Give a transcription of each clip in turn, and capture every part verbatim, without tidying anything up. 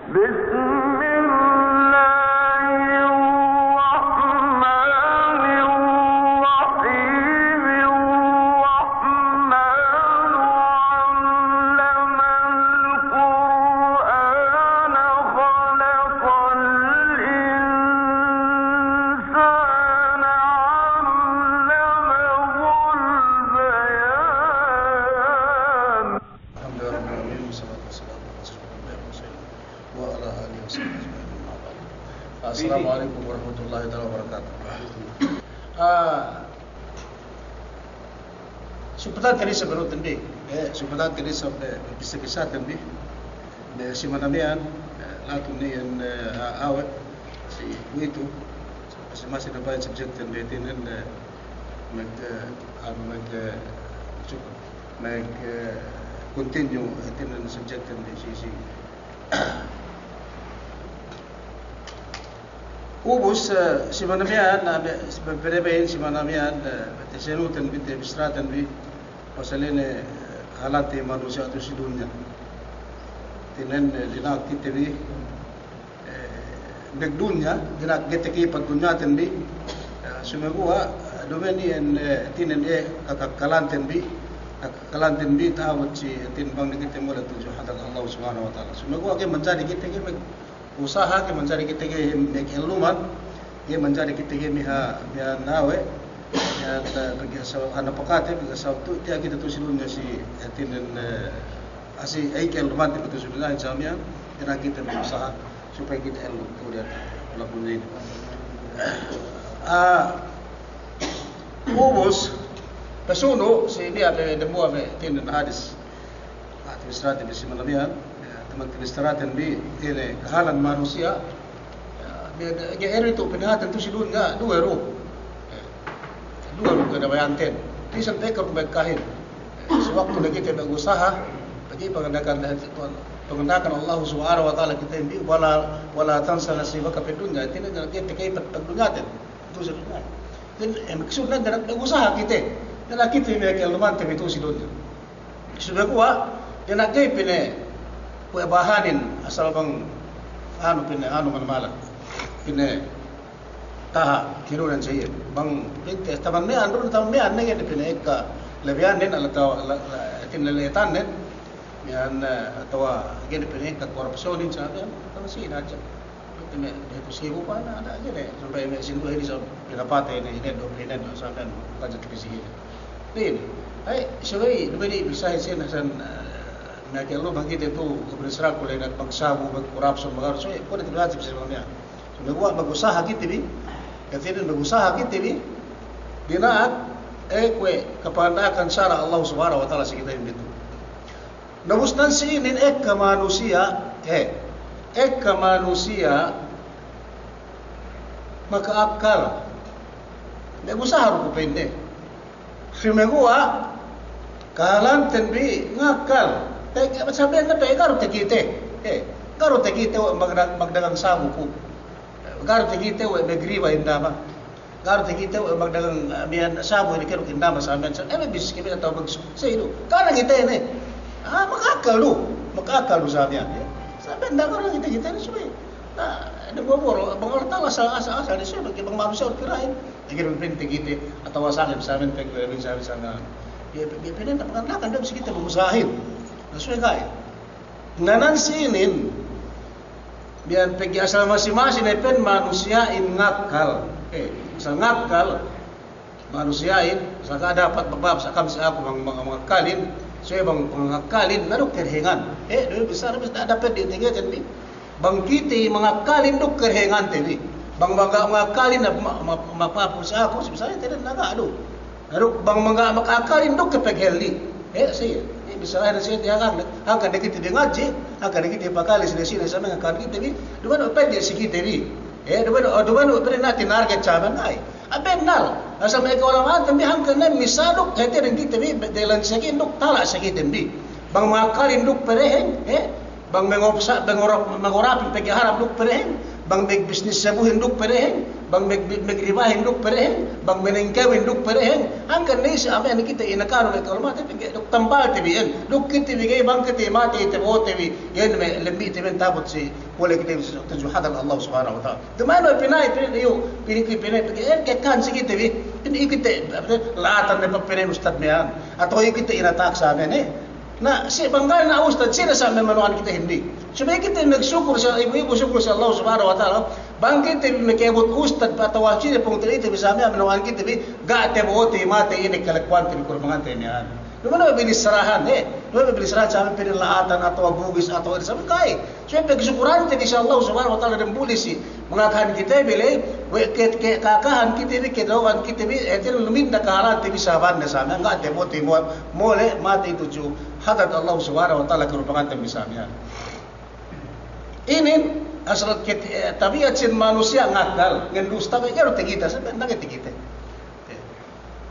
بسم الله الرحمن الرحيم. الرحمن علم القرآن خلق الإنسان علمه البيان. الحمد لله رب العالمين، والصلاة والسلام على أشرف الأنبياء والمرسلين، وعلى آله وصحبه أجمعين، أما بعد. السلام عليكم ورحمة الله تعالى وبركاته. Ah, sumpatan te isab, eh, sumpatan te isab, eh, bissā-bissaten bi, eh, simana miya'an, eh, lahatun iyan, eh, a-, awe', si kuwe'itu, masi-masi ne pa'in subject ten bi hātinen, eh, mag, eh, anu, mag, eh, cuk-, mag, eh, continue hātinen subject ten bi si, si. Ubus, eh, simana miya'an, na, be, be, be, be, simana miya'an, eh, te senuten bi, te bissaraten bi, pasal ine, eh, kahalante manusiya' tu'u si dunya. Hātinen, eh, dina'ak kite bi, eh, magdunya, dina'ak kite bi pagdunyaten bi, eh, sumeguwa', eh, duma'in iyan, eh, hātinen, eh, kakakkalanten bi, kakakkalanten bi ta'abut si, hātinen bang ne kite mole' tudju hadarat Allah Subhanahu wa Ta'ala. Sumeguwa' ga'i manjari kite ga'i mag-, usaha, ga'i manjari kite ga'i mag-, elluman, ga'i manjari kite ga'i miha, miha nawe', miha ta-, pegge' sabab a'a napakate, pegge' sabab tu'u, tiya' kite tu'u si dunya si, hātinen, eh, asi, eh, ka'ellumante bi tu'u si dunya, insya Allah, dina'ak kite mag-usaha supaya kite ellum tu'u diyata' dunya inin. Ah, ubus, pasunu', si niya' pe dembuwa' me' hātinen hadis. Ah, te bissaraten bi simana miya'an, ya, taman te bissaraten bi, ine, kahalan manusiya', ya, me', me', ga'i du tu' pinahaten tu'u si dunya, duwe du. Ya, duwe du kadabayanten. Bisan tekka ku mekkahin. Ya, si waktu ne kite mag-usaha, pegge' panganda'akan, panganda'akan Allah Subhanahu wa Ta'ala kite bi, wala, wala tansa nasibaka fid dunya. Hātinen, ga'i tekka pagdunyaten. Tu'u si dunya. Hātinen, eh, maksudnen dina'ak mag-usaha kite. Dina'ak kite me' ka'ellumante bi tu'u si dunya. Sumeguwa', dina'ak ga'i pine kuwe' bahanin asal bang anu pine, anu man mala. Pine taha', kinunan sa iyan. Bang pinte, taman miya'an, dun taman miya'an ne ga'i pine ekka lebihannen atawa la, la, hātinen leletannen. Miya'an, eh, atawa ga'i pine ekka korupsiyonin sa miya'an, taman si hadja. Pegge' me' dahu' sibu' pa na, na, ga'i ne, sampay me' sinduwe inin sa pinapatey ne, ineddo', ineddo' sa kan, kajat ke sigi. Inin. Ay, subey, duma'in bissāhin sīn, hasan, eh, me' ka'ellum kite tu'u, gubernador saraku le, na magsabu, magkorupsiyon, magarut, subey, kuwe' ne tu'u hātinen si dunya. Sumeguwa' mag-usaha kite bi, hātinen mag-usaha kite bi, dina'ak, eh, kuwe' kapanda'akan sara' Allah Subhanahu wa Ta'ala si kite bi tu'u. Na ubus nan si inin ekka manusiya', eh, ekka manusiya' maka'akkal. Mag-usaha du ku pa'inne. Sumeguwa', kahalanten bi ngakkal. Pe, saben ne pe, ga' du takite. Eh, ga' du takite we' magda-, magdagang sabu ku. Ga' du takite we' magriba indama. Ga' du takite we' magdagang, eh, miya'an sabu inin, ke du indama sa miya'an sa, eh, me' bis ke miya'an tau magsu-, sa ilu. Ga' du takite ne. Ah, maka'akkal du. Maka'akkal du sa miya'an. Sa miya'an dagang du takite ne subey. Na, ine boboro, bang Allah Ta'ala asal, asal, asal, ne subey, bang manusiya' kirain. Lagi' du pa'in takite, atawa sa miya'an, sa miya'an, pegge' sa miya'an, sa miya'an. Iye, pegge' pa'in ne, panganda'akan du si kite mag-usahahin. Na subey ga'i. Na nan si inin, miya'an pegge' asal masi-masi ne pa'in manusiya'in ngakkal. Eh, asal ngakkal manusiya'in, asal ga' dapat babab sa kam si aku mang-, mang-, mangakkalin, subey bang mangakkalin, na duk kerhengan. Eh, du bissā, du bissā, dapat di tingeten bi. Bang kite mangakkalin duk kerhengante bi. Bang, bang ga' mangakkalin, ma-, ma-, ma-, mapun si aku, si bissā, teden na ga' du. Duk bang manga-, maka'akkalin duk kepeghelli. Eh, si, eh, bissā la'i ne si, hangkan, hangkan ne kite bi ngadji', hangkan ne kite pakale sine-sine sa manga kan kite bi, duma'in du pa'in si kite bi. Eh, duma'in du, duma'in du pa'in ne tinarget sa manga, ay. Ah, bennal. Asal me' ka'ulama'anten bi hangkan ne missā duk, hātinen kite bi, dalan saki'in duk, tala' saki'ten bi. Bang mangakkalin duk perehen, eh, Bang mangop-, sa-, mangorap-, mangorapin pegge' haram duk perehen, bang magbisnis sabuhin duk perehen, Bang mag-, mag-, magribahin duk pere'en, bang manengkewin duk pere'en, hangkan ne isab ame' ne kite inakahan me' kalu matey, pegge' duk tambalte bi iyan, duk kite bi ga'i bang kite matey tabo'ote bi, iyan me' lemmi'te bi iyan ta'abut si, pole kite bi tudju hadarat Allah Subhanahu wa Ta'ala. Duma'in we' pina'in, pina'in iyu', pina'in, pina'in, pegge' iyan ka'ekkahan si kite bi, pina'in kite, la'atan ne pe pina'in ustad miya'an, atawa iyu' kite inata'ak sa ame' ne. Na, si bang ga'i ne ustad, sine sa me' manu'an kite hindi. Subey kite magsukur sa, ibu-ibu sukur sa Allah Subhanahu wa Ta'ala. Bang kite bi maka'abut ustad atawa sine pungtina'ite bi sa me' manu'an kite bi, ga' tabo'ote matey ine kalekuwante bi, kurbangan te miya'an. Duma'in we' binissarahan, eh. Duma'in we' binissarahan sa me' pina'in la'atan atawa bugis atawa ine sa me' ga'i. Subey pagsukurante bi si Allah Subhanahu wa Ta'ala damuli si mangakahan kite bi ley, we' ke-, ke-, kakahan kite bi, kedahu'an kite bi, hātinen lumidda kahalante bi sababan ne sa me' ga' tabo'ote mo-, mole' matey tudju hadarat Allah Subhanahu wa Ta'ala, kurbangan te bi sa me' iyan. Inin asal ke-, eh, tabi'at sin manusiya' ngakkal, ngendusta, ga'i du takite, sa me' ga'i takite.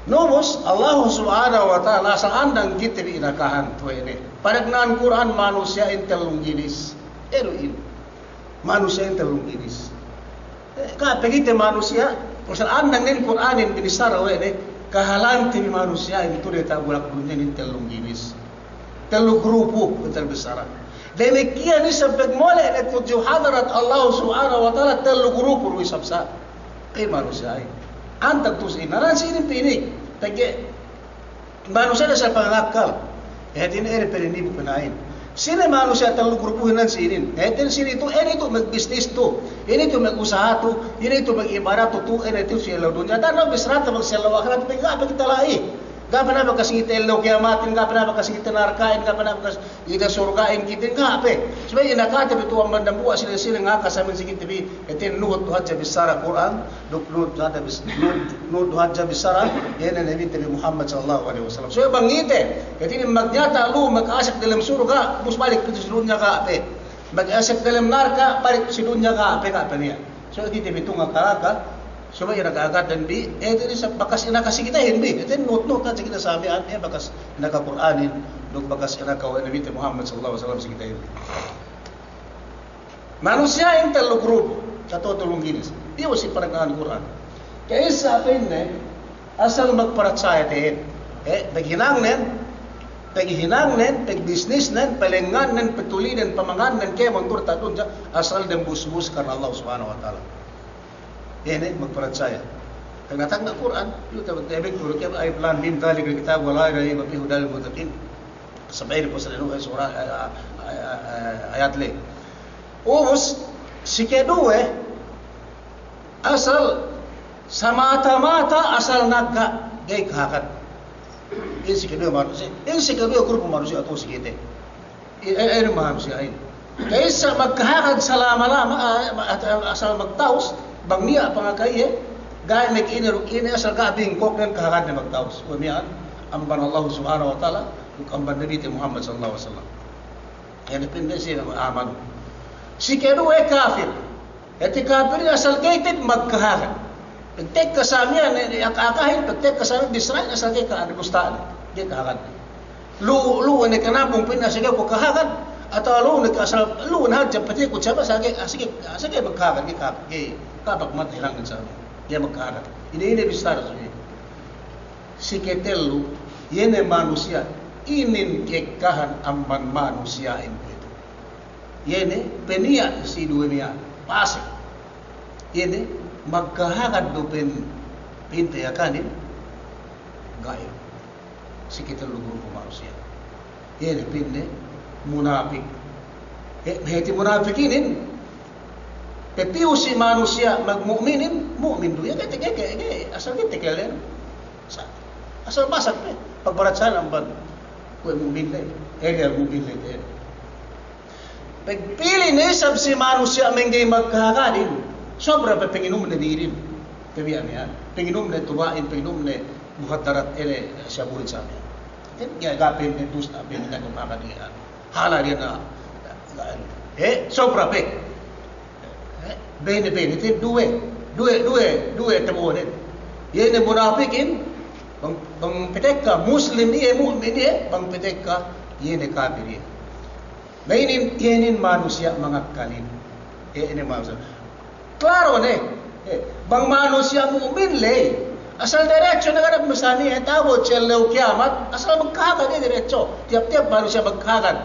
Na ubus, Allahu Subhanahu wa Ta'ala asal andang kite bi inakahan tuwe' ne. Panagna'an Kur'an manusiya'in tellung ginis. Iye du inin. Manusiya'in tellung ginis. Eh, ga' pe kite manusiya', asal andang nen Kur'anin binissara we' ne, kahalante bi manusiya'in tu'u diyata' bulak dunyahin tellung ginis. Tellu grupu, kite bissara. Damikkiyan isab pag mole' ne tudju hadarat Allah Subhanahu wa Ta'ala, tellu grupu du isab sa. Kay manusiya'in. Antag tu'u si inin, nan si inin pinik. Pegge' manusiya'in asal pangakkal. Hātinen ine pe nibu pina'in. Sine manusiya' tellu grupuhin nan si inin. Hātinen sine tu'u, ine tu'u magbisnis tu'u. Ine tu'u magusaha tu'u. Ine tu'u magibada tu'u, tu'u ine tu'u si ellew dunya. Da'a ne bissarate bang si ellew ahirat, pegge' ga' pe kite la'i. Ga' pe ne bakas ngite ellew kiyamatin, ga' pe ne bakas ngite narka'in, ga' pe ne bakas ngite surga'in kite, ga' pe. Subey inakate bi tu'u amban dambuwa' sine-sine ngaka samin si kite bi, hātinen nuhut du hadja bissara Kur'an, duk nuhut du hadja bis-, nuhut, nuhut du hadja bissara, iye ne Nabite bi Muhammad sallallahu alaihi wasallam. Subey bang ngite, hātinen magnyata' lu'u maka'asek delem surga', ubus balik pitu si dunya, ga' pe. Maka'asek delem narka', balik si dunya, ga' pe, ga' pe niya'. Subey kite bi tu'u ngaka-ngaka, subey inaka-ngaka den bi, eh, hātinen sa bakas inaka si kitehin bi, hātinen nuhut-nuhut hadja kite sa miya'an, eh, bakas inaka Kur'anin, duk bakas inaka we' Nabite Muhammad sallallahu alaihi wasallam si kitehin bi. Manusiya'in tellu grupu, atawa tellung ginis. Iyu' si panagna'an Kur'an. Ka'issa pa'inne, asal magparatsaya te'ed. Eh, paghinangnen, paghinangnen, pagbisnisnen, palenganen, patuliden, pamangannen, kēmon tu'u diyata' dunya, asal dem busbus karna Allah Subhanahu wa Ta'ala. Iye ne magparatsaya. Tagna'-tagna' Kur'an, iyu' tabi', tabi' Kur'an, alif lam mim, dhalikal kitabu la rayba fihi, hudan lil muttaqin. Sampay di pasal inu, eh, sura, eh, eh, eh, eh, ayat ley. Ubus, si keduwe, asal samata-mata asal nagga', ga'i kahagad. Inin si keduwe manusiya', inin si keduwe grupu manusiya' tu'u si kite. I-, eh, eh, inin manusiya'in. Ka'issa magkahagad salama-lama, ah, ma-, at-, asal magtawus, bang niya' pangaka iye, ga'i mag-ine duk ine asal ga' bingkok ne kahagadne magtawus. Kuwe' miya'an, amban Allah Subhanahu wa Ta'ala, duk amban Nabite Muhammad sallallahu alaihi wasallam. Iye ne pa'inne si amanu. Si keduwe kafir. Hāti kapirin asal ga'i te'ed magkahagad. Pagtekka sa miya'an, eh, ak-, akahin, pagtekka sa miya'an, bissarahin asal ga'i kahagad, dusta'an. Ga'i kahagad. Lu'u, lu'u ne kanabung pa'inne asal ga'i ku kahagad, atawa lu'u ne asal, lu'u ne hadja pati ku saba asal ga'i, asal ga'i, asal ga'i magkahagad, ga'i kahagad, ga'i, kapag matey hinangan sa miya'an. Ga'i magkahagad. Ine, ine bissara subey. Si ketellu, iye ne manusiya', inin ka'ekkahan amban manusiya'in kuwe'itu. Iye ne, peniya' si duwe niya', pasek. Iye ne, magkahagad du pa'in, pa'inte Yakanin, ga'i. Si ketellu grupu manusiya'. Iye ne pa'inne munapik. He, hāti munapik inin, papiyu si manusiya' magmu'minin, mu'min du. Iye, ga'i, ga'i, ga'i, ga'i, asal ga'i takellem. Sa-, asal basak pe. Pagbarat sana amban kuwe' mu'min ley. He, ga'i mu'min ley, he. Pagpili' ne isab si manusiya' mangga'i magkahagadin, sobra pe panginumne birin. Tabiya' miya'an. Panginumne tuba'in, panginumne muhaddarat, ine, sabuhin sa miya'an. Kan ga'i, ga'i pa'inne dusta, pa'inne magkahagad iyan. Hala diyan na, he, sobra pe. He, bene, bene, te duwe, duwe, duwe, duwe tabo'onen. Iye ne munapikin, bang, bang patekka muslim iye, mu'min iye, bang patekka iye ne kapir iye. Na inin, iye inin manusiya' mangakkalin. Iye inin manusiya'. Klaro ne. Eh, bang manusiya' mu'min ley, asal derecho ne ga' ne pemissarane iye, ta'abut si ellew kiyamat, asal magkahagad iye derecho. Tiyap-tiyap manusiya' magkahagad.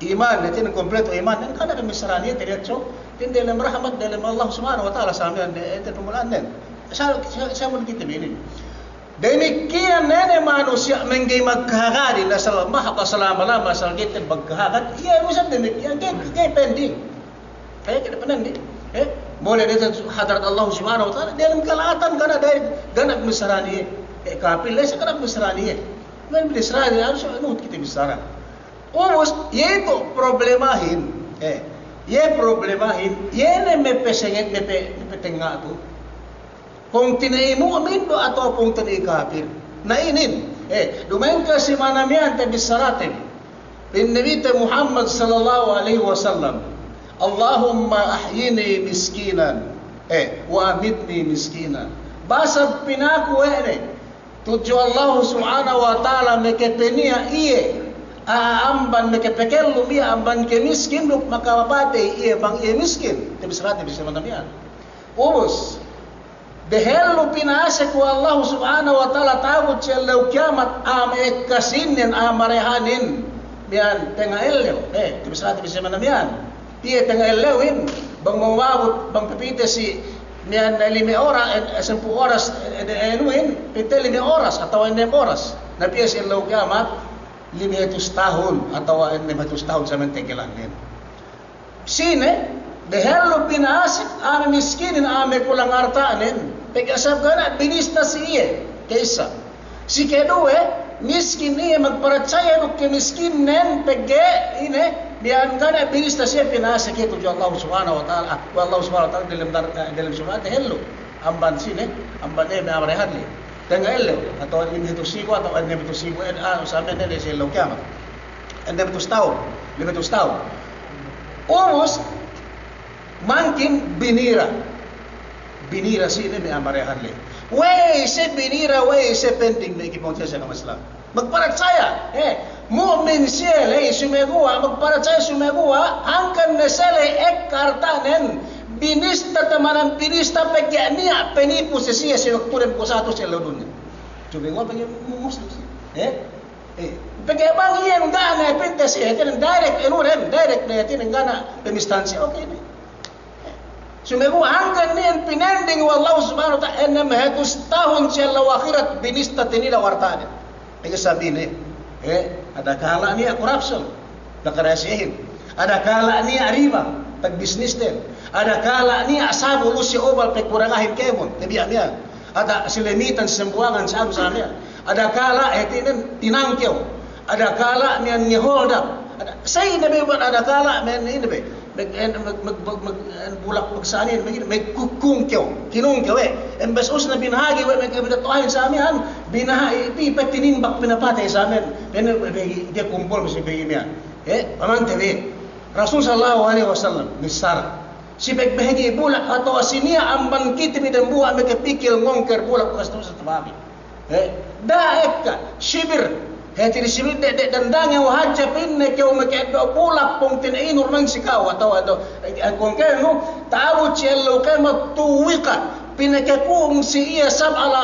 Iman, hātinen kompleto iman, ne ga' ne pemissarane iye derecho. Hātinen delem rahmat, delem Allah Subhanahu wa Ta'ala sa miya'an, eh, hātinen pamula'annen. Sa, sa, sa mun kite bi inin. Damikkiyan ne ne manusiya' mangga'i magkahagadin, asal mahap, asal lama-lama, asal ga'i magkahagad, iye bisan damikkiyan, ga'i, ga'i pending. Ga'i, ga'i pending. Eh, mole' ne hadarat Allah Subhanahu wa Ta'ala, diyalem kala'atan ga' ne, diyalem, ga' ne pemissarane iye. Eh, kapil ley sa ga' ne pemissarane iye. Mangga'i pemissarane iye, harus nuhut kite bissara. Ubus, iye itu problemahin, eh, iye problemahin, iye ne mapasenged, mapa-, mapatengnga' tu. Pungtina'i mu'min du atawa pungtina'i kapil. Na inin, eh, duma'in ke si mana miya'an tabissarate bi. Pa'in Nabite Muhammad sallallahu alaihi wasallam, "Allahumma ahyini miskinan, eh, wa amitni miskinan." Basa pinaku we' ne tudju Allah Subhanahu wa Ta'ala makapaniya' iye, a, amban makapakellum iye amban kamiskin duk makapatey iye bang iye miskin. Tabissarate bi si mana miya'an. Ubus, dehellu pinasek we' Allahu Subhanahu wa Ta'ala ta'abut si ellew kiyamat, a'a ma'ekkasin, a'a marehanin, miya'an tenga' ellew, eh, tabissarate bi si mana miya'an. Piye tenga' ellewin, bang ma'abut, bang papite si, miya'an lime ora-, eh, sampū' oras, eh, eh, enuhin, pite lime oras, atawa ennem oras. Na piye si ellew kiyamat, lime hatus tahun, atawa ennem hatus tahun sa miya'an tegelannen. Sine, dehellu pinasek, a'a miskinin, a'a makulang arta'nen, pegge' sabab ga' ne binista si iye, ke'issa. Si keduwe, miskin iye magparatsaya duk kamiskinnen, pegge' ine, miya'an ga' ne binista si iye, pinasek iye tudju Allah Subhanahu wa Ta'ala, we' Allah Subhanahu wa Ta'ala, delem dar-, eh, delem surga' dehellu. Amban sine, amban iye me' a'a marehan ley. Tenga' ellew, atawa lime hatus sibu, atawa ennem hatus sibu, eh, ah, sa miya'an ne si ellew kiyamat. Ennem hatus tahun, lime hatus tahun. Ubus, mangkin binira. Binira sine me' a'a marehan ley. We'ey siye binira, we'ey siye pending me' kipungtina'i si agama Islam. Magparatsaya, eh, mu'min siye ley sumeguwa', magparatsaya sumeguwa', hangkan ne siye ley ekka arta'nen, binista tamanan binista pegge' niya' penipu si siye si waktunen puwasa tu si ellew dunya. Sumeguwa' pegge' mu-, muslim siye, eh? Eh, pegge' bang iyan ga' ne pinte si hātinen direct, anu den, direct ne hātinen ga' ne pemistahan siye, okay ne. Sumeguwa' hangkan niya' pinending we' Allahu Subhanahu wa Ta'ala, ennem hatus tahun si ellew ahirat binista tinilew arta'nen. Pegge' sabab ine, eh, adakala' niya' corruption, pakarasiyahin. Adakala' niya' riba, pagbisnisten. Adakala' niya' sabu lu'u si obal pagkurangahin kēmon, tabiya' miya'an. Atawa si lemitan si sambuwangan si anu sa miya'an. Adakala' hātinen tinangkew. Adakala' miya'an nge-hold up. Ada, sa'ingge ne be' adakala' miya'an ine be'. Mag-, en-, mag-, mag-, mag-, mag-, en-, bulak magsa'anin, mag-, magkukung kew. Kinung kew, eh. Embes us ne binahagi we' me' kebidato'ahin sa miya'an. Binaha-, i-, pi-, pe tinimbak pinapatey sa miya'an. Pene, be-, be-, ga'i kumpul masi be' miya'an. Eh, pamante be'. Rasul sallallahu alaihi wasallam, missara. Si pagbahagi' bulak atawa si niya' amban kite bi dambuwa' makapikil ngongker bulak bakas tu'u sa tababi. Eh, da'a ekka, sibir. Hātinen sibir de', de', dandangew hadja pa'inne kew maka'eddo' bulak pungtina'inu duma'in si ka'u atawa eddo', eh, ngongkernu, ta'abut si ellew kiyamat tuwika. Pinakaku'ung si iye sab'a ala,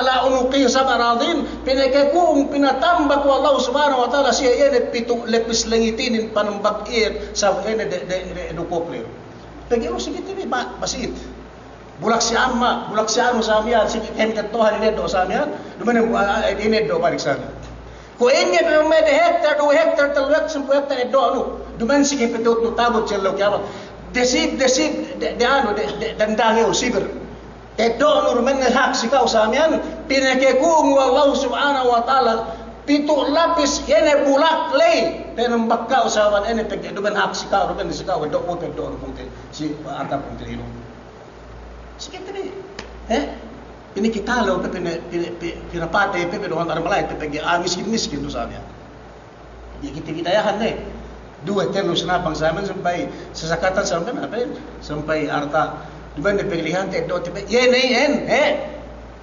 ala unuqihi sab'a aradin, pinakaku'ung pinatambak we' Allahu Subhanahu wa Ta'ala si iye, iye ne pitu' lepis langitinin panambak iye, sabab iye ne de', de', de', dukuk le. Pegge' lu si kite bi, ba-, basit. Bulak si amma, bulak si anu sa miya'an, si kami kattohan ineddo' sa miya'an, duma'in, ah, ah, ineddo' balik sa miya'an. Kuwe' ingge pe me' de hektar, duwe hektar, tellu hektar, sampū' hektar eddo'nu. Duma'in si kapitu'utnu ta'abut si ellew kiyamat. Desib, desib, de, de anu, de, de, dandangew sibir. Eddo'nu duma'in ne hak si ka'u sa miya'an, pinakaku'ung we' Allahu Subhanahu wa Ta'ala, pitu' lapis, iye ne bulak ley, panambak ka'u sa miya'an, iye ne pegge' duma'in hak si ka'u, duma'in si ka'u, eddo'nu, eddo'nu pungtina'i, si, ata pungtina'inu. Si kite bi, eh? Pinakitalew pe, pina-, pina-, pi-, pinapatey pe, pe duhan armalay pe, pegge' a'a miskin-miskin du sa miya'an. Iye kite bi dayahan ne. Duwe tellu sinapang sa miya'an sampay sasakatan sa miya'an, apa, sampay arta'. Duma'in ne paglihante, eddo'te pe, iye ne iyan, eh?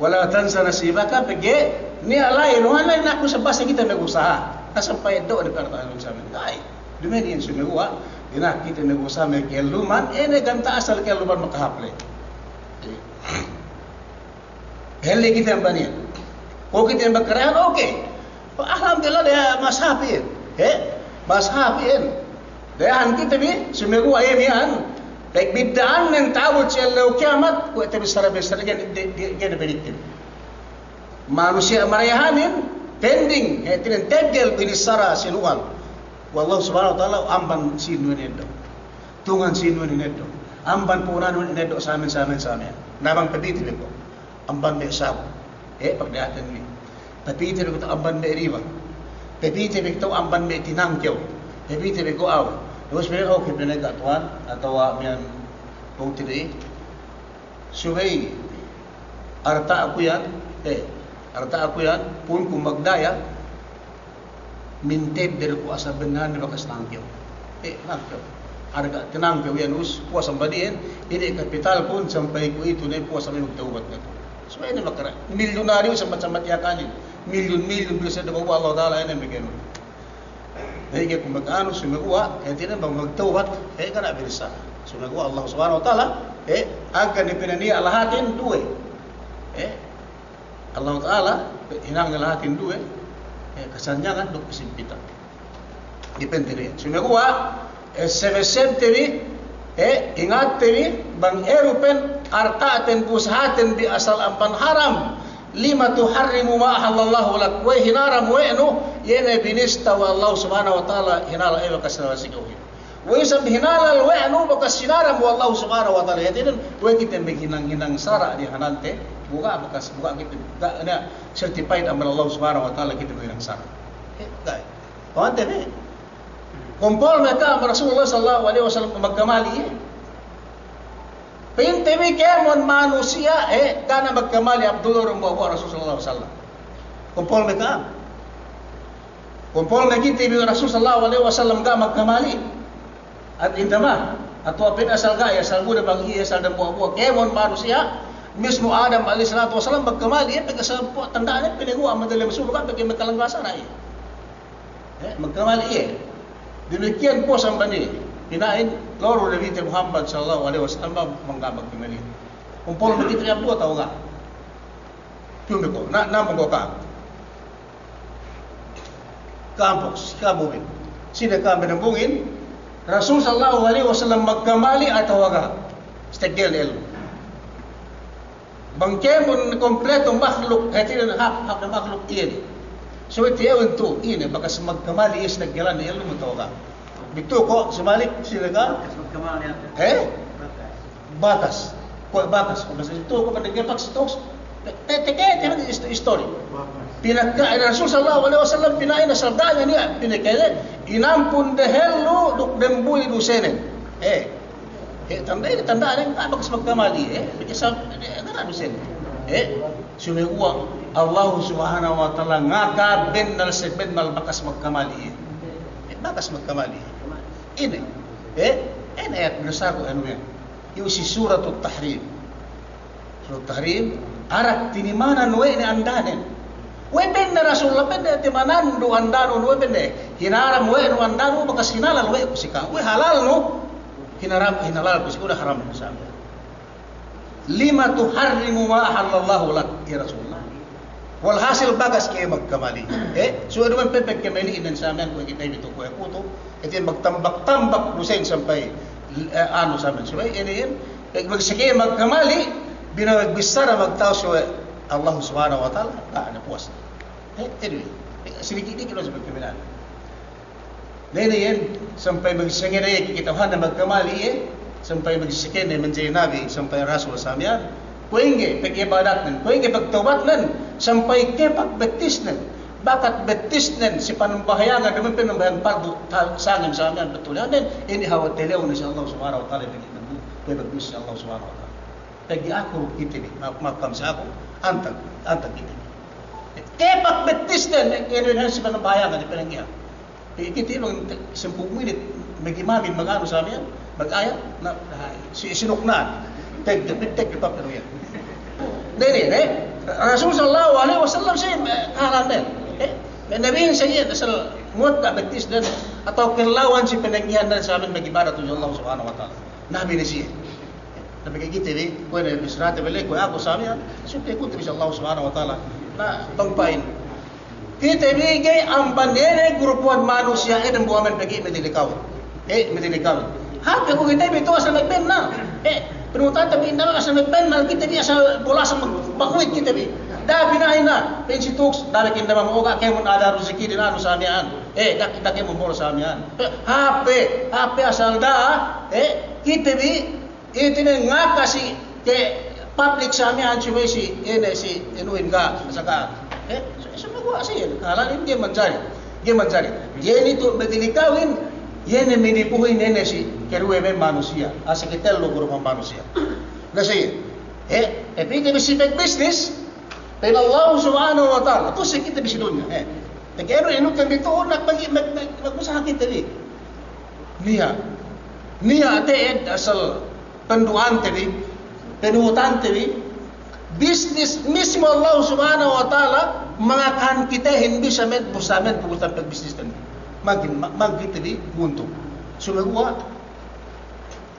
Wala tansa nasibaka, pegge' niya' la'i, nuhan la'i naku sabasa kite magusaha. Na sampay eddo'ne pe arta'nu sa miya'an. La'i. Duma'in iyan sumeguwa', dina'ak kite magusaha me' kelluman, ine ganta' asal kelluman makahāp le. Helli kite amban iyan. Ko' kite amban karahan, oke. Alhamdulillah, de mas hāp iyan. He? Mas hāp iyan. Dayahan kite bi, sumeguwa' iye miya'an. Pagbidda'annen ta'abut si ellew kiyamat, kuwe' te bi sara-sara, ga'i ne, ga'i ne, ga'i ne balik te bi. Manusiya' marayahanin, pending, hātinen teggel binissara sinuwal we' Allahu Subhanahu wa Ta'ala, amban sīn we' ne eddo'. Tungan sīn we' ne eddo'. Amban pu'unan we' ne eddo' samen, samen, samen. Na bang pepī te bi ko' amban me' sabu. Eh, pagdahaten bi. Pepī te bi ko' amban me' riba. Pepī te bi ko' amban me' tinangkew. Pepī te bi ko' aw. Terus pene, oke, pene ga' tuwan, atawa miya'an, bang te bi. Subey arta'ku iyan, eh, arta'ku iyan, pu'unku magdaya, mintedder ku asal bennalne bakas tinangkew. Eh, tinangkew. Arga' tinangkew iyan us, puwas amban iyan, ine kapitalkun sampay kuwe'itu ne puwas amban magtawbat ne ku. Subey ine makara, milyunaryu sambat-sambat Yakanin. Milyun-milyun bisa dabawa Allah Ta'ala ine maganu. Da'i ke ku maganu, sumeguwa', eh, hātinen bang magtawbat, eh, ga' ne binissara. Sumeguwa' Allah Subhanahu wa Ta'ala, eh, hangkan ne pinaniya' lahatin duwe. Eh, Allah Ta'ala, hinang ne lahatin duwe, eh, kasanyangan duk kasimpitan. Depende ne. Sumeguwa', eh, sebesebte bi, eh, ingatte bi, bang eru pen, arta'ten, usahaten bi asal amban haram. Lima tuharrimu ma ahallallahu lak. We'ey hinaram we' nu, iye ne binista we' Allah Subhanahu wa Ta'ala, hinalal we' bakas hinalal si ka'uhin. We'ey isab hinalal we' nu bakas hinaram we' Allah Subhanahu wa Ta'ala. Hātinen, we'ey kite maghinang-hinang sara' diyahanante, bu ga' bakas, bu ga' kite, ga' ne certified amban Allah Subhanahu wa Ta'ala kite maghinang sara'. Eh, ga'. Pahante bi? Kompol me' ka'am Rasulullah sallallahu alaihi wasallam magkamali, eh? Pa'inte bi kēmon manusiya', eh, ga' ne magkamali, Abdullah, dambuwa'-buwa' Rasul sallallahu alaihi wasallam. Kompol me' ka'am. Kompol me' kite bi Rasul sallallahu alaihi wasallam ga' magkamali. At indama, atawa pa'in asal ga', asal bu ne bang iye, asal dambuwa'-buwa'. Kēmon manusiya', mismu Adam alaihi salatu wasallam magkamali, eh, pegge' asal bu tanda'ne, pinaguwa' amban dalem surga', pegge' me' kalanggasan iye. Eh, magkamali iye. Damikiyan puwas amban iye. Pina'in, lalu Nabite Muhammad sallallahu alaihi wasallam bang ga' magkamali. Kompol me' kite bi Abdullah, atawa ga'? Piyu me' ko', na, na me' ko' ka'am. Ka'am poks, ka'am mu'min. Sine ka'am binambungin, Rasul sallallahu alaihi wasallam magkamali atawa ga'? Siteggel ellew. Bang kēmon kompleto mahluk, hātinen hāp, hāp ne mahluk iye ne. So, ite iye untu', ine, bakas magkamali iye siteggel ellew atawa ga'? Bitu ko', sumalik, sine ga'? Bakas magkamali iye. Eh? Bakas. Bakas. Kuwe' bakas. Bakas itu, kuwe' pande ke bakas itu. Te-, te-, teke, te-, isto-, istori. Bakas. Pinaka, Rasul sallallahu alaihi wasallam pina'in asal da'a niya', pinakele, inampun dehellu duk dambuwa' dusenen. Eh. Eh, tanda' inin, tanda' inin, ga' bakas magkamali, eh. Bisan, eh, ga' dusenen. Eh, sumeguwa' Allah Subhanahu wa Ta'ala ngaka bennal sabennal bakas magkamali, eh. Eh, bakas magkamali. Ine, eh, ine ayat binasa ku anu iyan. Iyu si Suratut Tahrim. Suratut Tahrim, arak tinimanan we' ne andanen. We' pa'inne Rasulullah, pa'inne timanan du andanun, we' pa'inne hinaram we' nu andanun, bakas hinalal we' ku si ka'u. We' halalnu, hinaram, hinalal ku si ka'u, haramnu sa. Lima tuharrimu ma ahallallahu lak, ya Rasulullah. Walhasil bakas ke magkamali. Eh, suwe' duma'in pepek kamali inin sa miya'an kuwe' kite bi tu kuwe' kutu. Inin magtambak-tambak dusen sampay, eh, anu sa miya'an. Suwe' inin, eh, bang seke magkamali, bina magbissara magta'u suwe' Allah Subhanahu wa Ta'ala, ga' ne puwas. Eh, inin, eh, sidiki'-diki' dusen magkamali. Nene iyan, sampay magseke ne iye, kite bi ne magkamali iye, sampay magseke ne manjari nabi, sampay rasul sa miya'an. Kuwe' ingge pag'ibadatnen, kuwe' ingge pagtawbatnen, sampay kepag bettisnen. Bakat bettisnen si panambahayangan, duma'in panambahayang pardu, ta-, sangem sa miya'an, patulihannen, inin hawal telew ne si Allah Subhanahu wa Ta'ala, pegge' magbu-, kuwe' magbu si Allah Subhanahu wa Ta'ala. Pegge' aku kite bi, ma-, makam si aku, antag, antag kite bi. Kepag bettisnen, inin si panambahayangan, inin pananggihan. Pegge' kite bang sampū' minit, magimamin, maganu sa miya'an, magayat, na, na, si, sinukna'an. Teg, teg, teg, teg, teg, teg, iyan. Dede, ne? Rasul sallallahu alaihi wasallam si, eh, kahalan ne. Eh, ne, nabihin sa iyan, asal muwat ga' bettisnen, atawa kalawan si pananggihannen sa miya'an magibadat tudju Allah Subhanahu wa Ta'ala. Nabi ne si iyan. Na pegge' kite bi, kuwe' ne bissarate bi la'i, kuwe' aku samiyan, subey kite bi si Allah Subhanahu wa Ta'ala. Na bang pa'in kite bi ga'i amban ine grupuhan manusiya' ine bu amen pegge' madilikawin. Eh, madilikawin. Hāp pe ku kite bi tu asal magbennal. Eh, pinutante bi inda asal magbennal, kite bi asal bolasan mag-, magkuwit kite bi. Da'a pina'in na, pa'in si Tuks, da'a kinda mamoga kēmon ada ruziki din anu samiyan. Eh, da'a, da'a kēmon bol samiyan. Eh, hāp pe, hāp pe asal da'a, eh, kite bi Iti ne ngaka si ke public samiyan subey si, ine si, inuhin ga, saka. Eh, su-, sumeguwa' si, kahalan inin ga'i manjari. Ga'i manjari. Iye ne tu madilikawin, iye ne minipuhin ine si, keduwe me' manusiya'. Asal katellu grupuhan manusiya'. Na si, eh, eh, pegge' bi si pagbisnis, pa'in Allah Subhanahu wa Ta'ala, tu si kite bi si dunya, eh. Pegge' inu, inu kami tu, nak pegge', mag-, mag-, mag-usaha kite bi. Niya'. Niya' te'ed asal pandu'ante bi, panuhutante bi, bisnis mismu Allah Subhanahu wa Ta'ala, mangakahan kitehin bi samen, bu samen, bu samen pagbisnisten bi. Mangkin, ma-, mangkin kite bi buntung. Sumeguwa',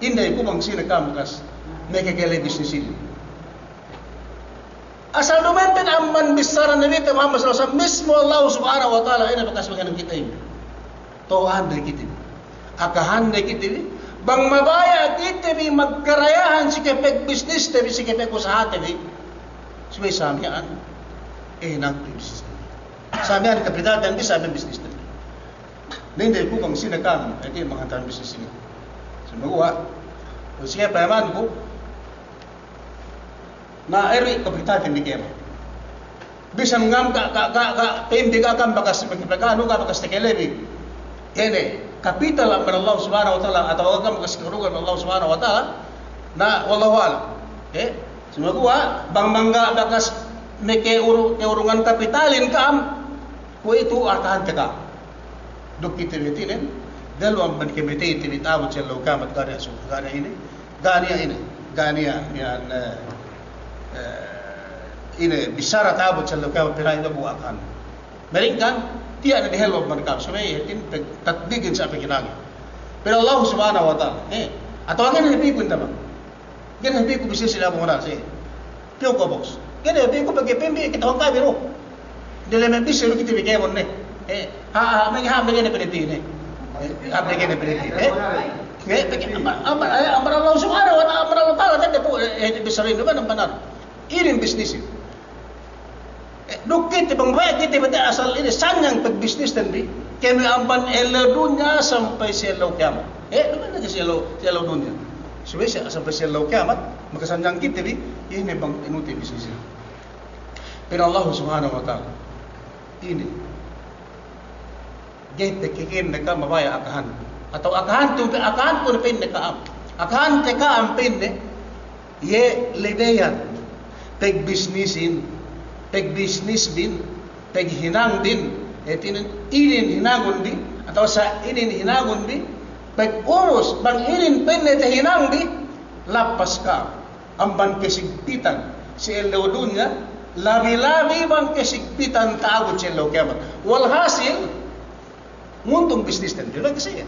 inday ku bang sine ka'am bakas makakale bisnis inin. Asal duma'in pa'in amban bissara Nabi Muhammad sallallahu alaihi wasallam, mismu Allah Subhanahu wa Ta'ala, ine bakas makanan kite inin. To'ohande kite bi. Akahande kite bi. Bang mabaya' kite bi magkarayahan si kapagbisniste bi, si kapagusahate bi. Subey samiyan, eh, nang bisnis. Samiyan kapitalten bi, samiyan bisnisten bi. Na inday ku bang sine ka'am, eh, ga'i makahantan bisnis inin. Sumeguwa'. Sige, payamanku. Na, eri kapitalten bi kēmon. Bisan ngam ga', ga', ga', ga', pa'in bi ga' ka'am bakas, pegge' pegge' anu ga' bakas takale bi. Ine, kapital amban Allah Subhanahu wa Ta'ala, atawa ga' ka'am bakas karugan Allah Subhanahu wa Ta'ala. Na, wallahu a'lam. Eh, sumeguwa', bang, bang ga' bakas me' keuru-, keurungan kapitalin ka'am, kuwe'itu akahante ka'am. Duk kite bi hātinen, dahu' amban kamateyte bi ta'abut si ellew kiyamat, ga' niya' su-, ga' niya' ine, ga' niya' ine, ga' niya' miya'an, eh, eh, ine, bissara ta'abut si ellew kiyamat, pina'in ga' bu akahan. Melaingkan, tiya' ne dehellu amban ka'am, subey hātin pag-, tatbikin sa' paghinangin. Pa'in Allah Subhanahu wa Ta'ala, eh, atawa ga'i ne hāpikun taman. Ga'i ne hāpiku bisnis ila muna si. Piyu ko, boss? Ga'i ne hāpiku pegge' pa'in bi kata'uhan kami du. Diyalem bisnis du kite bi kēmon ne. Eh, ha, ha, mege ha, mege ne peniti ne. Eh, ha, mege ne peniti ne. Eh, pegge' amban, amban, eh, amban Allah Subhanahu wa Ta'ala, amban Allah Ta'ala, tende pu, eh, eh, bissara inin, amban, amban. Inin bisnisin. Eh, duk kite bang bae' kite bete asal ine sanyang pagbisnisten bi, kēmon amban ellew dunya sampay si ellew kiyamat. Eh, duma'in lagi' si ellew, si ellew dunya. Subey si, sampay si ellew kiyamat, makasanyang kite bi, ine bang inute bisnisen. Pa'in Allah Subhanahu wa Ta'ala, ine. Ga'i pe kēmon ne ka'am mabaya' akahan. Atawa akahantu pe, akahanku ne pa'inne ka'am. Akahante ka'am pa'inne, iye lebeyan. Pagbisnisin, pagbisnisbin, paghinangbin, hātinen inin hinangunbi, atawa sa' inin hinangunbi, pagurus, bang inin pa'inne tahinangbi, lappas ka'am amban kasigpitan si ellew dunya, labi-labi bang kasigpitan ta'abut si ellew kiyamat. Walhasil, nguntung bisnisten bi, lagi' siye.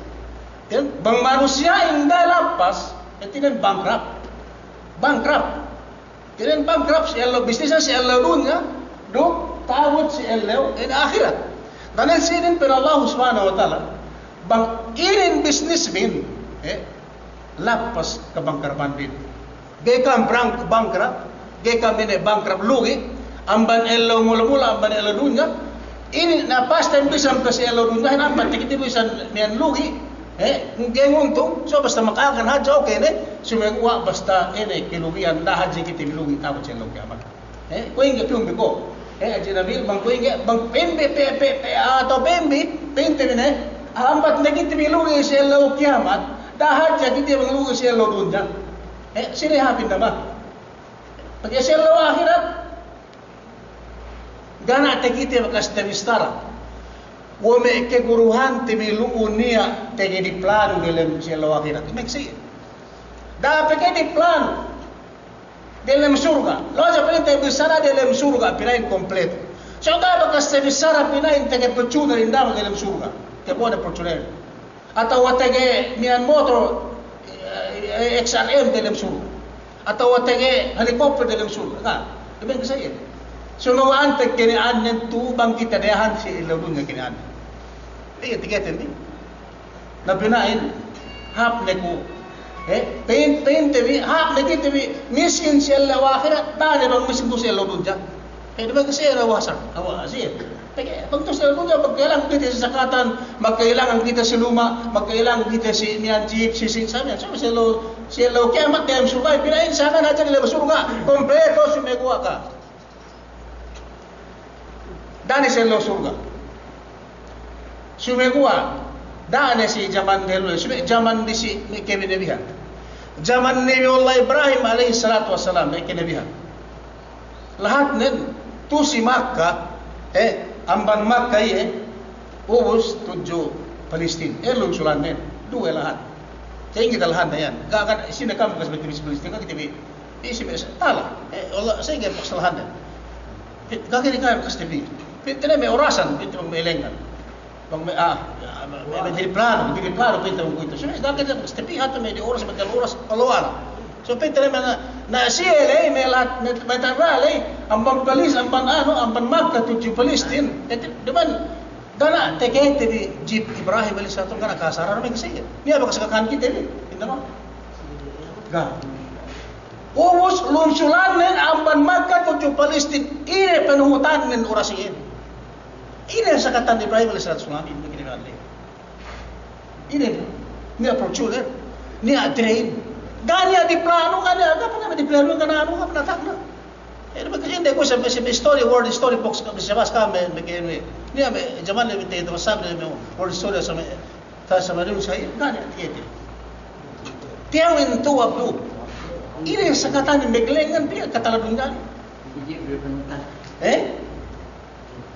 Bang manusiya'in ga'i lappas, hātinen bankrupt. Bankrupt. Hātinen bankrupt si ellew, bisnisnen si ellew dunya, duk ta'abut si ellew, ine, ahirat. Danen si inin pa'in Allah Subhanahu wa Ta'ala, bang inin bisnisbin, eh, lappas kabangkruptanbin. Ga'i ka'am bang-, bankrupt, ga'i ka'am ine bankrupt lugi', amban ellew mula-mula, amban ellew dunya, inin na pasten bisan pe si ellew dunyahin amban takite bisan miya'an lugi', eh, ga'i nguntung, so basta maka'akan hadja oke ne, sumeguwa' basta ine kalugi'an, da'a hadja kite bi lugi' ta'abut si ellew kiyamat. Eh, kuwe' ingge piyun bi ko'. Eh, Haji Nabil, bang kuwe' ingge, bang pa'in bi, pe, pe, pe, atawa pa'in bi, pa'inte bi ne, ambat ne kite bi lugi' si ellew kiyamat, da'a hadja kite bang lugi' si ellew dunya. Eh, sine hāpin dama. Pegge' si ellew ahirat, ga' ne takite bakas tabissara we' me' kaguruhante bi lu'u niya' takite planu diyalem si ellew ahirat. Mekse. Da'a pe kite planu. Diyalem surga'. Lu'u hadja pa'inte bissara diyalem surga', pina'in kompletu. So ga' bakas tabissara pina'in tege Fortuner inda' diyalem surga'. Tabo'o ne Fortuner. Atawa tege miya'an motor, eh, X R M diyalem surga'. Atawa tege helicopter dem surga'. Ga'. Duma'in ke sa iye. Sumeguwa' antag kini'annen tu' bang kite dayahan si ellew dunya kini'annen. Iye, tege te bi. Na pina'in, hāp ne ku. Eh, pa'in, pa'inte bi, hāp ne kite bi, miskin si ellew ahirat, da'a ne bang miskin tu' si ellew dunya. Eh, duma'in ke sa iye na wasa, awa, si iye. Pegge' bang tu' si ellew dunya, magkailangan kite si sakatan, magkailangan kite si luma', magkailangan kite si miya'an jip, si, si, sa miya'an, so, si ellew, si ellew kiyamat dem surga', pina'in sa miya'an hadja ellew surga', kompleto sumeguwa' ka. Da'a ne si ellew surga'. Sumeguwa', da'a ne si jaman dehellu, sume-, jaman disi me' kinabihan. Jaman Nabiyullah Ibrahim alaihis salatu wassalam, me' kinabihan. Lahatnen, tu' si Makka, eh, amban Makka iye, ubus tudju Palestin. Eh, lunsulannen, duwe lahat. Sa'ingge lahatnen iyan. Ga', ga', sine kam bakas bete si Palestin, ga' kite bi, isi me' tala. Eh, Allah, sa'ingge bakas lahatnen. Ga' kite bi bakas te bi. Pa'inte ne me' orasan, pa'inte me' lengngan. Bang me', ah, ya, me', me', me' diri planu, diri planu pa'inte bang kuwe'itu. So, da'a kite bi, hatu me' di oras, me' tellu oras, Allahu a'lam. So, pa'inte ne me' na, na siye ley, me' lahat, me', me' tara ley, amban Palis-, amban anu, amban Makka tudju Palestin. Ete, duma'in, ga' ne, tege te bi, jip Ibrahim alaihis salatu, ga' ne kasara, me' kasiye. Niya' bakas kakan kite bi, pa'inte ne. Ga'. Ubus lunsulannen amban Makka tudju Palestin, ine panuhutannen oras iyan. Ine sakatan Ibrahim alaihis salatu wassalam, ine kinabihan ley. Ine, niya' Fortuner, niya' train. Ga' niya' di planu, ga' niya', ga' pernah di planu, ga' niya' anu, ga' pernah tagna'. Eh, duma'in ke inde ku sa, sa, sa history, world history books, sa, sa, sa, me', me', me', niya' me', jaman ley, me', te, te, sa, me', me', world history, sa, me', ta, sa, me', sa, ga' niya' tege te. Tiyawin tu'u abdu. Ine sakatan maglengngan, piye kataladun jari. Eh?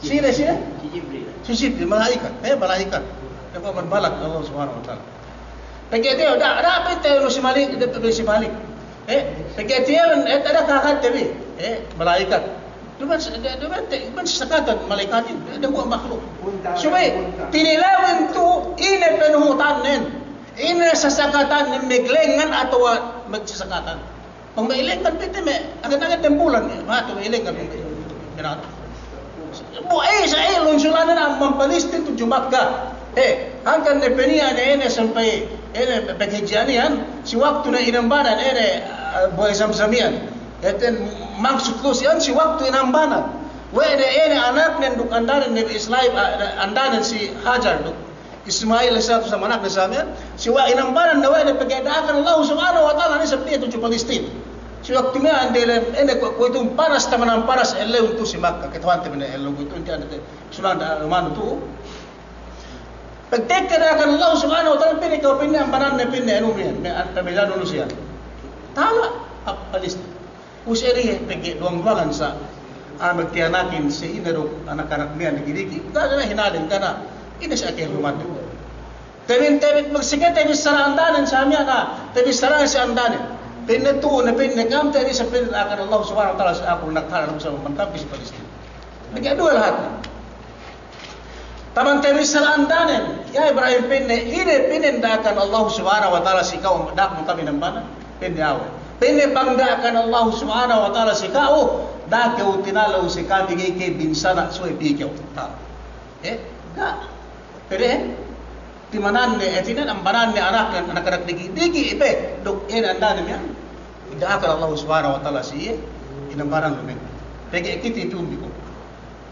Sine, sine? Si Jibril. Si Jibril, mala'ikat. Eh, mala'ikat. Iye pe amban malak Allah Subhanahu wa Ta'ala. Pegge' tiya', da'a, da'a pa'inte lu si Malik, da'a pa'inte si Malik. Eh, pegge' tiya' men, eh, da'a kahante bi. Eh, mala'ikat. Duma'in, duma'in te, duma'in sakatan mala'ikatin, eh, dambuwa' mahluk. Subey, tinilewin tu'u, ine panuhutannen. Ine sasakatannen, maglengngan atawa magsasakatan. Bang me' ilengkan pa'inte me', agen-agen dem bulan, eh, matu me' ilengkan pa'inte. Bu, eh, sa, eh, lunsulannen amban Palestin tudju Makka. Eh, hangkan ne pe niya' ne, ine sampay, ine paghadji'an iyan, si waktu ne inambanan, ine, eh, bohe' Zamzam iyan. Hātinen maksud lu si iyan, si waktu inambanan. We' ne ine anaknen duk andanen Nabi Ismail, eh, andanen si Hajar duk Ismail alaihis salatu wassalam, anakne sa miya'an, si we' inambanan ne we' ne pegge' da'akan Allah Subhanahu wa Ta'ala ne isab iye tudju Palestin. Si waktu miya'an diyalem, ine ku-, kuwe'itu panas, tamanan panas, ellewin tu'u si Makka, kata'uhante bi ne ellew kuwe'itu, inti'an te, sunan da, manu tu'u. Pagtekka da'akan Allah Subhanahu wa Ta'ala, pa'inne kew, pa'inne ambananne, pa'inne anu miya'an, me' an-, pamilanu lu siyan. Tala, ap-, Palestin. Ubus iye pegge' duwang-duwangan sa, a'a magtiyanakin si ine duk anak-anak miya'an diki'-diki', ga' ne hinalin, ga' ne, ine sa' ke lumandu. Tabin, tabin, magsige tabissara andanen sa miya'an, ah, tabissara si andanen. Pa'inne tu'u ne, pa'inne kam, te ine sa pa'inne da'akan Allah Subhanahu wa Ta'ala si aku, anak tahala' duk sa amban kam, si Palestin. Pegge' duwe lahatne. Taman tabissara andanen, ya Ibrahim, pa'inne, ine, pa'inne da'akan Allah Subhanahu wa Ta'ala si ka'u, da'aknu kami inambanan? Pa'inne awe'. Pa'inne bang da'akan Allah Subhanahu wa Ta'ala si ka'u, da'a kew tinalew si kami ga'i kew binsana' subey pī kew. Ta. Eh, ga'. Pa'inne, timananne, eh, tinan ambananne anakne, anak-anak diki'-diki' pe, duk ine andanen miya'an. Da'akan Allah Subhanahu wa Ta'ala si iye, inambanan lu me'. Pegge' kite tumbi ko'.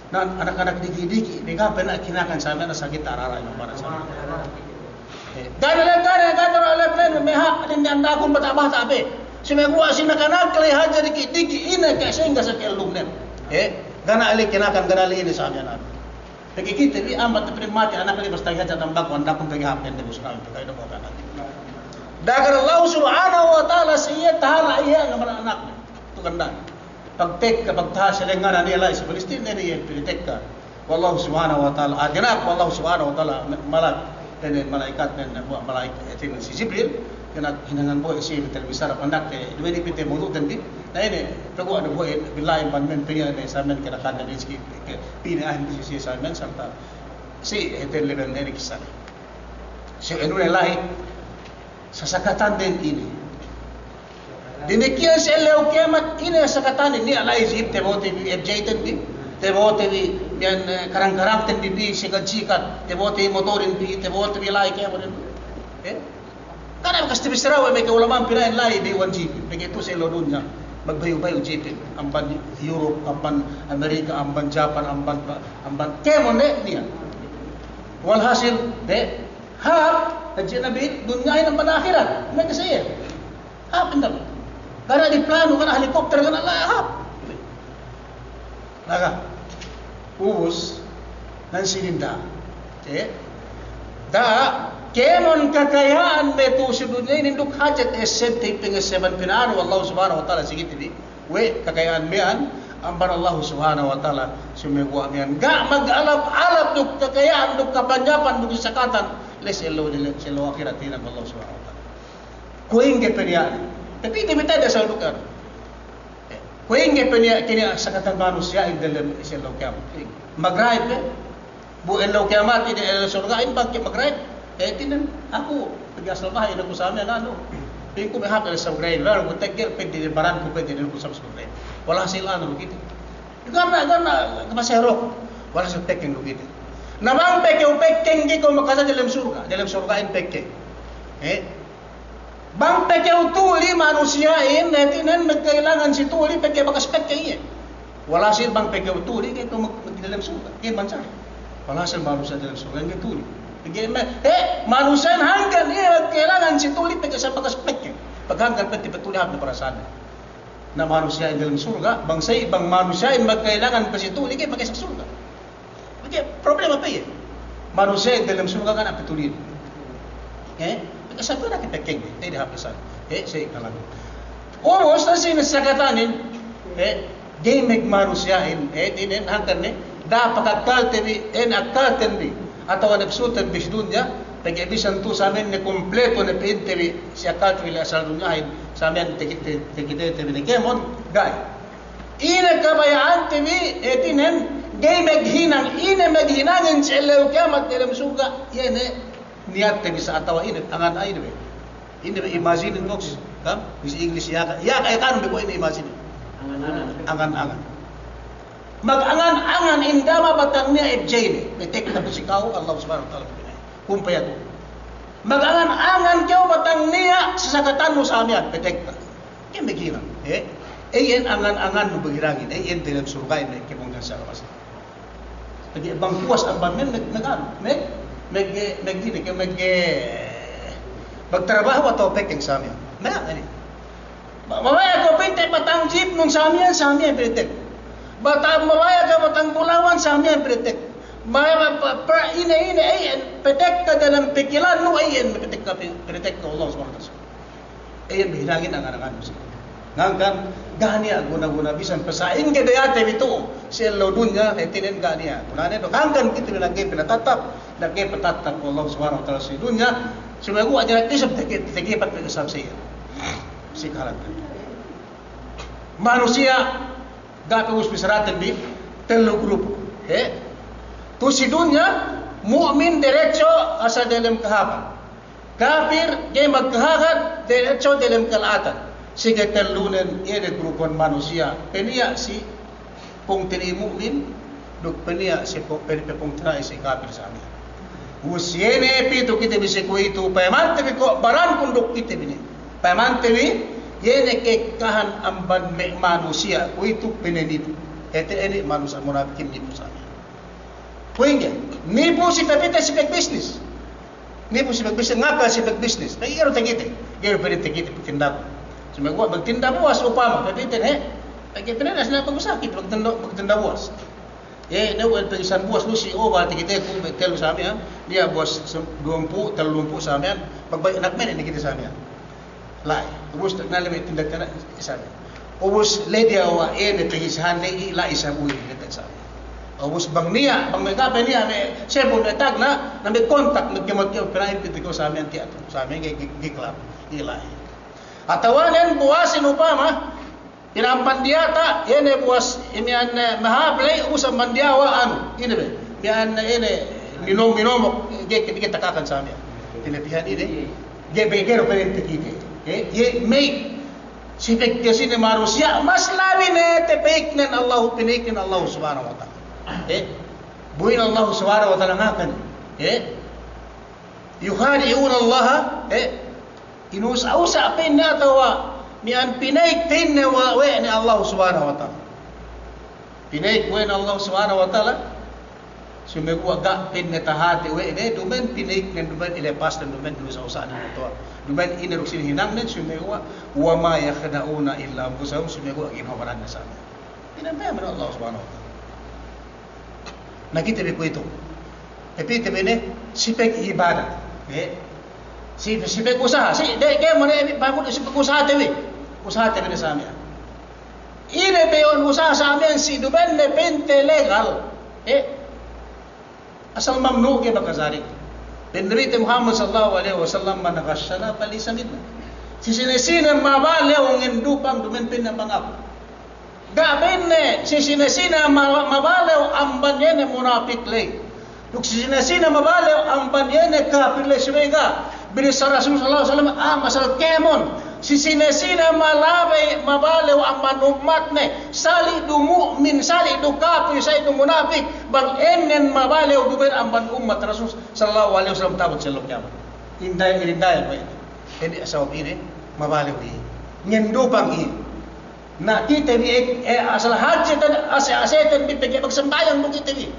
Na, anak-anak diki'-diki', pegge' pe na kinakan sa miya'an, sakit arara inambanan sa miya'an. Eh, ga' ne le, ga' ne, ga' ne le, me' hāp, inin andakun bata'-bata' pe. Sumeguwa' si nakanak le hadja diki'-diki', ine ke sa'ingge sa kellumnen. Eh, ga' ne le kinakan, ga' ne le ine sa miya'an. Pegge' kite bi ambat te pa'in mate anak le, basta hadja tambak, andakun pegge' hāp ne, bus kami, pegge' ine bukan. Da'akan Allah Subhanahu wa Ta'ala si iye, tahala' iye, amban anakne. Tukan da. Pagtekka, pagtaha' si lengnganan iye la'i si Palestin, ine iye pinatekka we' Allah Subhanahu wa Ta'ala. A'a dina'ak we' Allah Subhanahu wa Ta'ala, me', malak, ine, malaikat, ine, buwa' malaikat, ine, si Jibril, dina'ak hinangan bohe' si, pintel bissara, pandak, ine, duwe inin pinte mawdu'ten bi, na ine, paguwa' du bohe', billahi, amban men, piniya' ne, sa men, kinakan ne, rizki, ke, pinahan bi si, sa men, sarta, si, ine, leben, ine, kissa ne. Si, ine, la'i, sasakatan den ine. Damikiyan si ellew kiyamat, ine sakatanin, niya' la'i jip, tabo'ote bi F J ten bi, tabo'ote bi miya'an, eh, karang-karangten bi, bi sikat-sikat, tabo'ote bi motorin bi, tabo'ote bi la'i kēmonin bi. Eh? Ga' ne bakas tabissara we' me' ka'ulama'an pina'in la'i bayu'an jipin. Pegge' tu'u si ellew dunya magbayu'-bayu' jipin. Amban Europe, amban Amerika, amban Japan, amban, amban kēmon ne niya'. Walhasil, eh, hāp hadje ne bi dunyahin amban ahirat. Meke siye. Hāp inda'. Ga' ne di planu, ga' ne helikopter, ga' ne la'i, hāp. Laga. Ubus, nan sinin da'a. Eh? Da'a, kēmon kakaya'an me' tu'u si dunya inin duk hajat essebte, pangesseban pina'anu we' Allahu Subhanahu wa Ta'ala si kite bi. We' kakaya'an miya'an amban Allahu Subhanahu wa Ta'ala, sumeguwa' miya'an ga' magalap-alap duk kakaya'an duk kapanyapan duk sakatan, la'i si ellew, la'i si ellew ahirat hinang we' Allahu Subhanahu wa Ta'ala. Kuwe' ingge pe niya'. Tapi ine bi tede asal duk anu. Kuwe' ingge pe niya', kiniya' sakatan manusiya'in diyalem si ellew kiyamat. Magra'ib pe. Bu ellew kiyamat ine, ellew surga'in bang ke magra'ib. Eh, hātinen, aku pegge' asal baha' ine ku sa miya'an anu. Pegge' ku me' hāp ellew surga'in, lalu ku teggel, peddi' baranku, peddi' ku sa miya'an magra'ib. Walhasil anu kite. Ga' ne, ga' ne, ga' maserok. Walhasil pekkeng du kite. Na bang pe kew pekkeng, ga'i kew makajari diyalem surga'. Diyalem surga'in pekkeng. Eh? Bang pe kew tuli manusiya'in, hātinen magka'ilangan si tuli, pegge' bakas pekkeng iye. Walhasil bang pe kew tuli, ga'i kew mag-, mag-, diyalem surga', ga'i manjari. Walhasil manusiya' diyalem surga', ga'i tuli. Pegge' me', eh, manusiya'in hangkan iye magka'ilangan si tuli, pegge' sa bakas pekkeng. Pag hangkan pe tapatuli hāp ne parasahanne. Na manusiya'in diyalem surga', bang sa'i, bang manusiya'in magka'ilangan pe si tuli, ga'i makasuk surga'. Oke, problema pe iye. Manusiya'in diyalem surga' ga' ne patulin. Eh? Pegge' sa pe ne kite kēng, eh, di hap isan. Eh, sa'i kalang. Ubus, na sinin sakatanin, eh, ga'i magmanusiya'in, eh, hātinen hangkan ne, da'a pakakkalte bi, eh, akkalten bi, atawa napsuten bi si dunya, pegge' bisan tu'u sa miya'an ne kumpleto ne pa'inte bi, si akkalte bi la'i asal dunyahin, sa miya'an takite, takitete bi ne kēmon, ga'i. Ine kabaya'ante bi, hātinen, ga'i maghinang, ine maghinangin si ellew kiyamat diyalem surga', iye ne niyatte bi sa atawa ine, angan, ine be. Ine be, imagine box, kam? Bahasa English, iye ka, iye ka, iye kanu be ko' ine imagine. Angan-angan. Angan-angan. Magangan-angan in dama batang niya' F J ne, patekka si ka'u, Allah Subhanahu wa Ta'ala, kumpaya tu. Magangan-angan kew batang niya' sasakatannu sa miya'an, patekka. Iye maghinang, eh? Iyan angan-angannu maghinangin, eh, iyan diyalem surga'in, eh, kēmon sa masi. Jadi bang puwas amban miya'an, mag-, mag-, anu, mag-, mag-, mag-, ine, ke mag-, magtrabahu atawa pekkeng sa miya'an. Na, ine. Ba-, mabaya' kew pinte batang jipnun sa miya'an, sa miya'an pinitek. Bata-, mabaya' kew batang bulawan, sa miya'an pinitek. Mabaya' pa-, pa-, ine, ine, eh, patekka diyalem pikilannu, eh, iyan patekka, pinitekka Allah Subhanahu wa Ta'ala. Iye maghinangin angan-angan muslim. Hangkan, ga' niya' guna-guna bisan pe sa'ingge diyate bi tu'u si ellew dunya, hātinen ga' niya' gunane du. Hangkan kite bi nagge pinatattap, nagge patattap we' Allah Subhanahu wa Ta'ala si dunya, sumeguwa' jana isab teke-, tekepat pe isab siye. Si kahalan. Manusiya' ga' pe ubus bissaraten bi tellu grupu. He? Tu'u si dunya, mu'min derecho asal diyalem kahāpan. Kapir, ga'i magkahagad, derecho diyalem kala'atan. Si katellunen, iye ne grupun manusiya', peniya' si pungtina'i mu'min, duk peniya' si pu-, pe-, pe-, pungtina'i si kapir sa miya'an. Ubus iye ne pitu kite bi si kuwe'itu, payamante bi ko' barankun duk kite bi ne. Payamante bi, iye ne ka'ekkahan amban me' manusiya' kuwe'itu pinanipu. Hātinen manusiya' munapikin nipu sa miya'an. Kuwe' ingge, nipu si tapite si pagbisnis. Nipu si pagbisnis, ngakal si pagbisnis. Na, iye du takite. Iye du pa'inte takite pagtindaku. Sumeguwa' magtinda buwas upama, tapite, he? Takite ne, na, sine pag-usaha kite magtinda, magtinda buwas. Iye, ne, uwel pagisan buwas lu si, o, bang takiteku, me' tellu sa miya'an, niya' buwas se-, duwempū', tellumpū' sa miya'an, pagba-, anak mene' ne kite sa miya'an. La'i. Ubus, na, lime tinda tena isab. Ubus, lediya wa ene tegisahan ne i la'i isab uwi ne tena isab. Ubus, bang niya', bang me' gape niya' me' sebu me' tagna', na me' kontak, me' kemot kemot pina'i piti ko' sa miya'an tiya' tu, sa miya'an gi-, gi-, giklap, i la'i. Atawa nen buwasin upama, pinampan diyata', iye ne buwas imiyan, eh, mahāp la'i, ubus amban diyawa' anu, ine be, miyan, eh, ine, minom-, minomok, ge-, ge-, ge-, takakan sa miya'an. Ine pihan ine, Ga'i, ga'i du pa'inte kite. Eh, iye me' Si pagkasi ne manusiya', mas labi ne tapa'iknen Allahu, pina'iknen Allahu Subhanahu wa Ta'ala. Eh? Bu in Allahu Subhanahu wa Ta'ala ngakan. Eh? Yukhadi'una Allaha, eh? Inusa-usa pa'inne atawa miya'an pina'ik pa'inne we', we' ne Allahu Subhanahu wa Ta'ala. Pina'ik we' ne Allahu Subhanahu wa Ta'ala. Sumeguwa' ga' pa'inne tahati we' ne, duma'in pina'iknen, duma'in ilepas ne, duma'in inusa-usa ne, atawa duma'in ine duk sine hinangnen, sumeguwa', wa ma yakhda'una illa anfusahum, sumeguwa' ginhawa baran ne sa'ne. Ine pa'in Allah Subhanahu wa Ta'ala. Na kite bi kuwe'itu. Tapi kite bi ne, si pag'ibadat. Eh? Si, si pag'usaha. Si, de', de', mane, pamut, si pag'usahate bi. Usahate bi ne samiyan. Ine pe iyan usaha samiyan si duma'in ne pa'inte legal. Eh? Asal mamnu' ga'i makajari. Pa'in Nabi te Muhammad sallallahu alaihi wasallam, "Man ghashana falaysa minna." Si sine-sine mabalew ngendupang duma'in pa'inne mangaku. Ga' pa'inne, si sine-sine ma-, mabalew amban iye ne munapik ley. Duk si sine-sine mabalew amban iye ne kapir ley, subey ga'. Binissā Rasul sallallahu alaihi wasallam, ah, asal kēmon. Si sine-sine malabey, mabalew amban ummatne, sali' du mu'min, sali' du kapir, sali' du munapik, bang ēnnen mabalew duma'in amban ummat Rasul sallallahu alaihi wasallam ta'abut si ellew kiyamat. Inday, inday, kuwe'. Ine sabab ine, mabalew iye. Ngendupang iye. Na kite bi, eh, eh, asal hadje ten, ase-, ase ten bi pegge' magsambahayang du kite bi.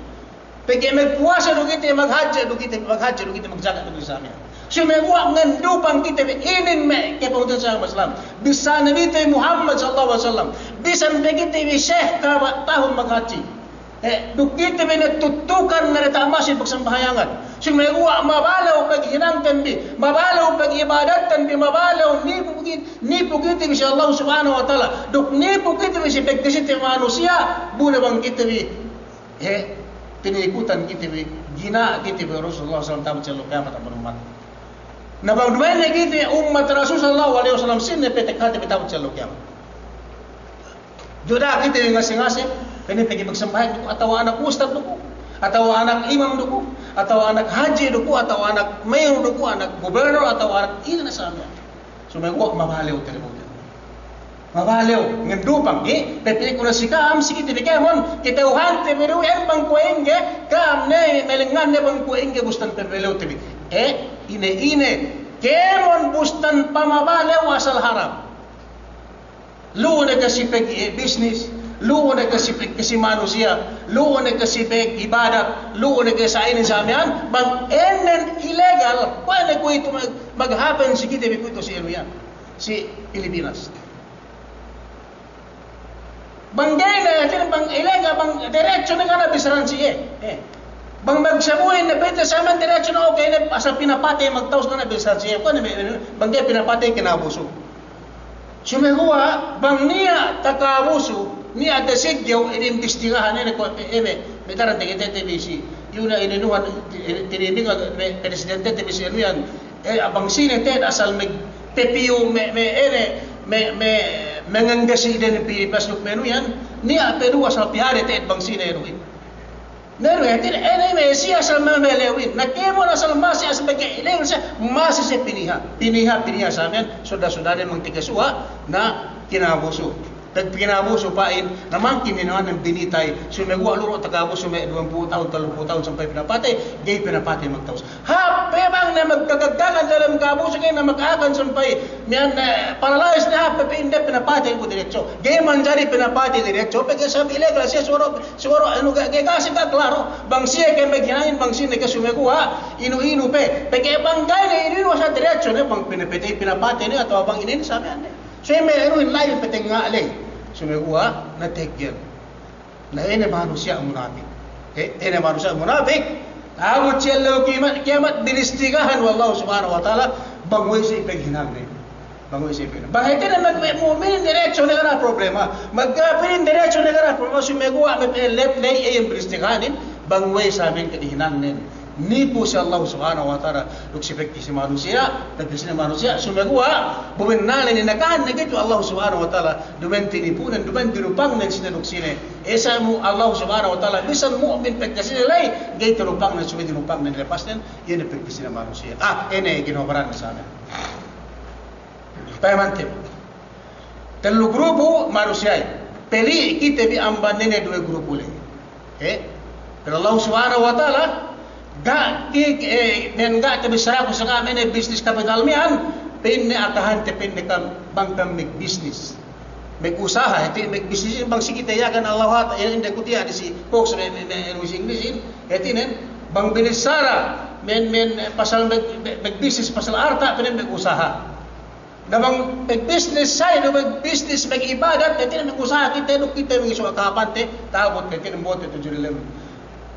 Pegge' magpuwasa du kite, maghadje du kite, maghadje du kite, magjakat du kite samiyan. Sumeguwa' ngendupang kite bi, inin me' kapungtina'i sa Islam. Bissā Nabi te Muhammad sallallahu alaihi wasallam. Bisan pe kite bi sheikh kaba' tahun maghadji. Eh, duk kite bi ne tuttukan ne diyata' masjid pagsambahayangan. Sumeguwa' mabalew paghinangten bi, mabalew pag'ibadatten bi, mabalew nipu ki-, nipu kite bi si Allah Subhanahu wa Ta'ala. Duk nipu kite bi si pagkasite manusiya', bu ne bang kite bi He, tinikutan kite bi, gina' kite bi Rasulullah sallallahu alaihi wasallam ta'abut si ellew kiyamat amban ummat. Na bang duma'in ne kite ummat Rasul sallallahu alaihi wasallam, sine pe takhati bi ta'abut si ellew kiyamat? Juda' kite bi ngase-ngase, pa'inne pegge' magsambahayang du ku, atawa anak ustad du ku, atawa anak imam du ku, atawa anak hadji du ku, atawa anak mayor du ku, anak gubernur, atawa anak ine ne samiyan. Sumeguwa' mabalew te bi. Mabalew, ngandupang, eh, pepili' ku na si ka'am, si kite bi kēmon, kata'uhante bi du, eh, bang kuwe' ingge, ka'am ne, malengngan ne bang kuwe' ingge bustan pepelew te bi. Eh, ine, ine, kēmon bustan pamabalew asal haram. Lu'u ne ke si pag, eh, bisnis, lu'u ne ke si pag, ke si manusiya', lu'u ne ke si pag'ibadat, lu'u ne ke sa inin sa miya'an, bang ēnnen ilegal, kuwe' ne kuwe'itu mag-, maghappen si kite bi kuwe'itu si anu iyan, si Pilipinas. Bang ga'i ne, hātinen bang ilegal, bang derecho ne ga' ne bisan siye. Eh. Bang magsabuhin ne, pa'inte sa miya'an derecho ne, okey ne, asal pinapatey magtawus ga' ne bisan siye. Kuwe' ne, bang ga'i pinapatey kinabusu. Sumeguwa' bang niya' takabusu, niya' tasiggew, inimbestigahan ne, kuwe' me', me' daran te kite te bi si, iyu ne ininuhan, tinindingan me' presidente te bi si anu iyan, eh, bang sine te'ed asal me' tepiyu me', me' ine, me', me' mangangga si ine pī pasuk me' anu iyan, niya' pe du asal pihare te'ed bang sine anu iyan. Meru hātinen ine me' siye asal mamalewin. Na kēmon asal masi asal pegge' ilegal siye, masi siye piniha. Piniha, piniha sa miya'an, suda-suda ne bang takasuwa', na kinabusu. Pag kinabusu pa'in, na mangkin ne anu binitay, sumeguwa' lu'u takabusu me' duwempū' tahun, tellumpū' tahun sampay pinapatey, ga'i pinapatey magtawus. Hāp pe bang ne magkagaggangan dalem kabusu ga'i ne maka'akan sampay miya'an, eh, paralyze ne hāp pe pa'in ga'i pinapatey ku diretso. Ga'i manjari pinapatey diretso, pegge' sabab ilegal siye suwaro, suwaro anu ga', ga', ga' siye ga' klaro. Bang siye ke maghinangin, bang sine ke sumeguwa', inu-inu pe. Pegge' bang ga'i ne inu-inu asal diretso ne, bang pinapatey, pinapatey ne, atawa bang inin sa miya'an ne. Suwe me' anu in la'i pe tengnga' ley. Sumeguwa' na teggel. Na ine manusiya' munapik. Eh, ine manusiya' munapik. Ta'abut si ellew kiyamat, kiyamat binistigahan we' Allahu Subhanahu wa Ta'ala, bang we' siye paghinangnen. Bang we' siye paghinangnen. Bang hātinen mag-, mu'minin diretso ne ga' ne problema. Magkapirin diretso ne ga' ne problema. Sumeguwa' me' pa'in ley, ley iyan binistigahanin, bang we' sa miya'an kadihinangnen. Nipu si Allah Subhanahu wa Ta'ala, duk si pagkasi manusiya', pagkasi manusiya', sumeguwa', bu bennal ne nakahan ne ga'i tu Allah Subhanahu wa Ta'ala, duma'in tinipunen, duma'in dinupangnen sine duk sine. Esa mu Allah Subhanahu wa Ta'ala, bisan mu'min pagkasine ley, ga'i tinupangnen, subey dinupangnen, lepasnen, iye ne pagkasi manusiya'. Ah, ine ginhawa baran ne sa miya'an. Payamante. Tellu grupu manusiya'in. Peli' kite bi amban ine duwe grupu ley. Eh? Pero Allah Subhanahu wa Ta'ala, ga' ki-, eh, men ga' te bissaraku saka' mene bisnis kapital miya'an, pa'inne akahante pa'inne kam, bang kam magbisnis. Magusaha, hāti magbisnis bang si kite yakan Allah Ta'ala, eh, inde kutiya' di si Fox, me, me, me, English, English, hātinen, bang binissara, men, men, eh, pasal mag-, mag-, magbisnis, pasal arta', pa'inne magusaha. Na bang magbisnis sa'in, magbisnis magibadat, hātinen magusaha kite, duk kite magsuwa' kahāpante, ta'abut hātinen bo'ote tudju diyalem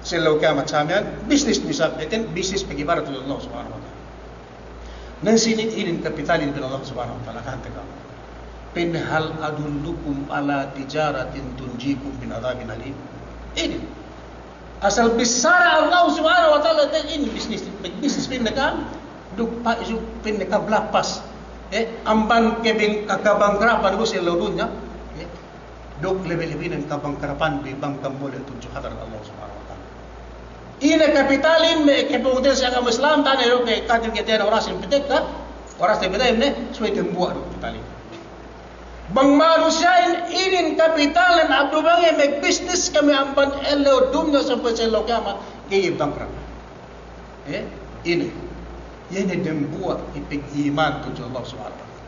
si ellew kiyamat samiyan, bisnis bisa, hātinen bisnis magibadat tudju Allah Subhanahu wa Ta'ala. Na sinin inin kapitalin pa'in Allah Subhanahu wa Ta'ala, kante kam. Pa'inne, "Hal adullukum ala tijaratin tunjikum min adhabin alim?" Inin. Asal bissara Allah Subhanahu wa Ta'ala, te inin bisnis, bisnis pa'inne kam, duk pa-, isu pa'inne kam lappas. Eh, amban kebing-, kabangkrapan du si ellew dunya. Eh, duk lebe-lebenen kabangkrapan bi bang kam mole' tudju hadarat Allah Subhanahu wa Ta'ala. Ine kapitalin me' kepungtina'i si agama Islam, da'a ne duk ne katil kite ne orasin pitekka, orasin pitekka ne, subey dembuwa' duk kapitalin. Bang manusiya'in inin kapitalnen abdu bang iye magbisnis kami amban ellew dunya sampay si ellew kiyamat, ga'i bangkrap. Eh, ine. Iye ne dembuwa' ipag-iman tudju Allah Subhanahu wa Ta'ala.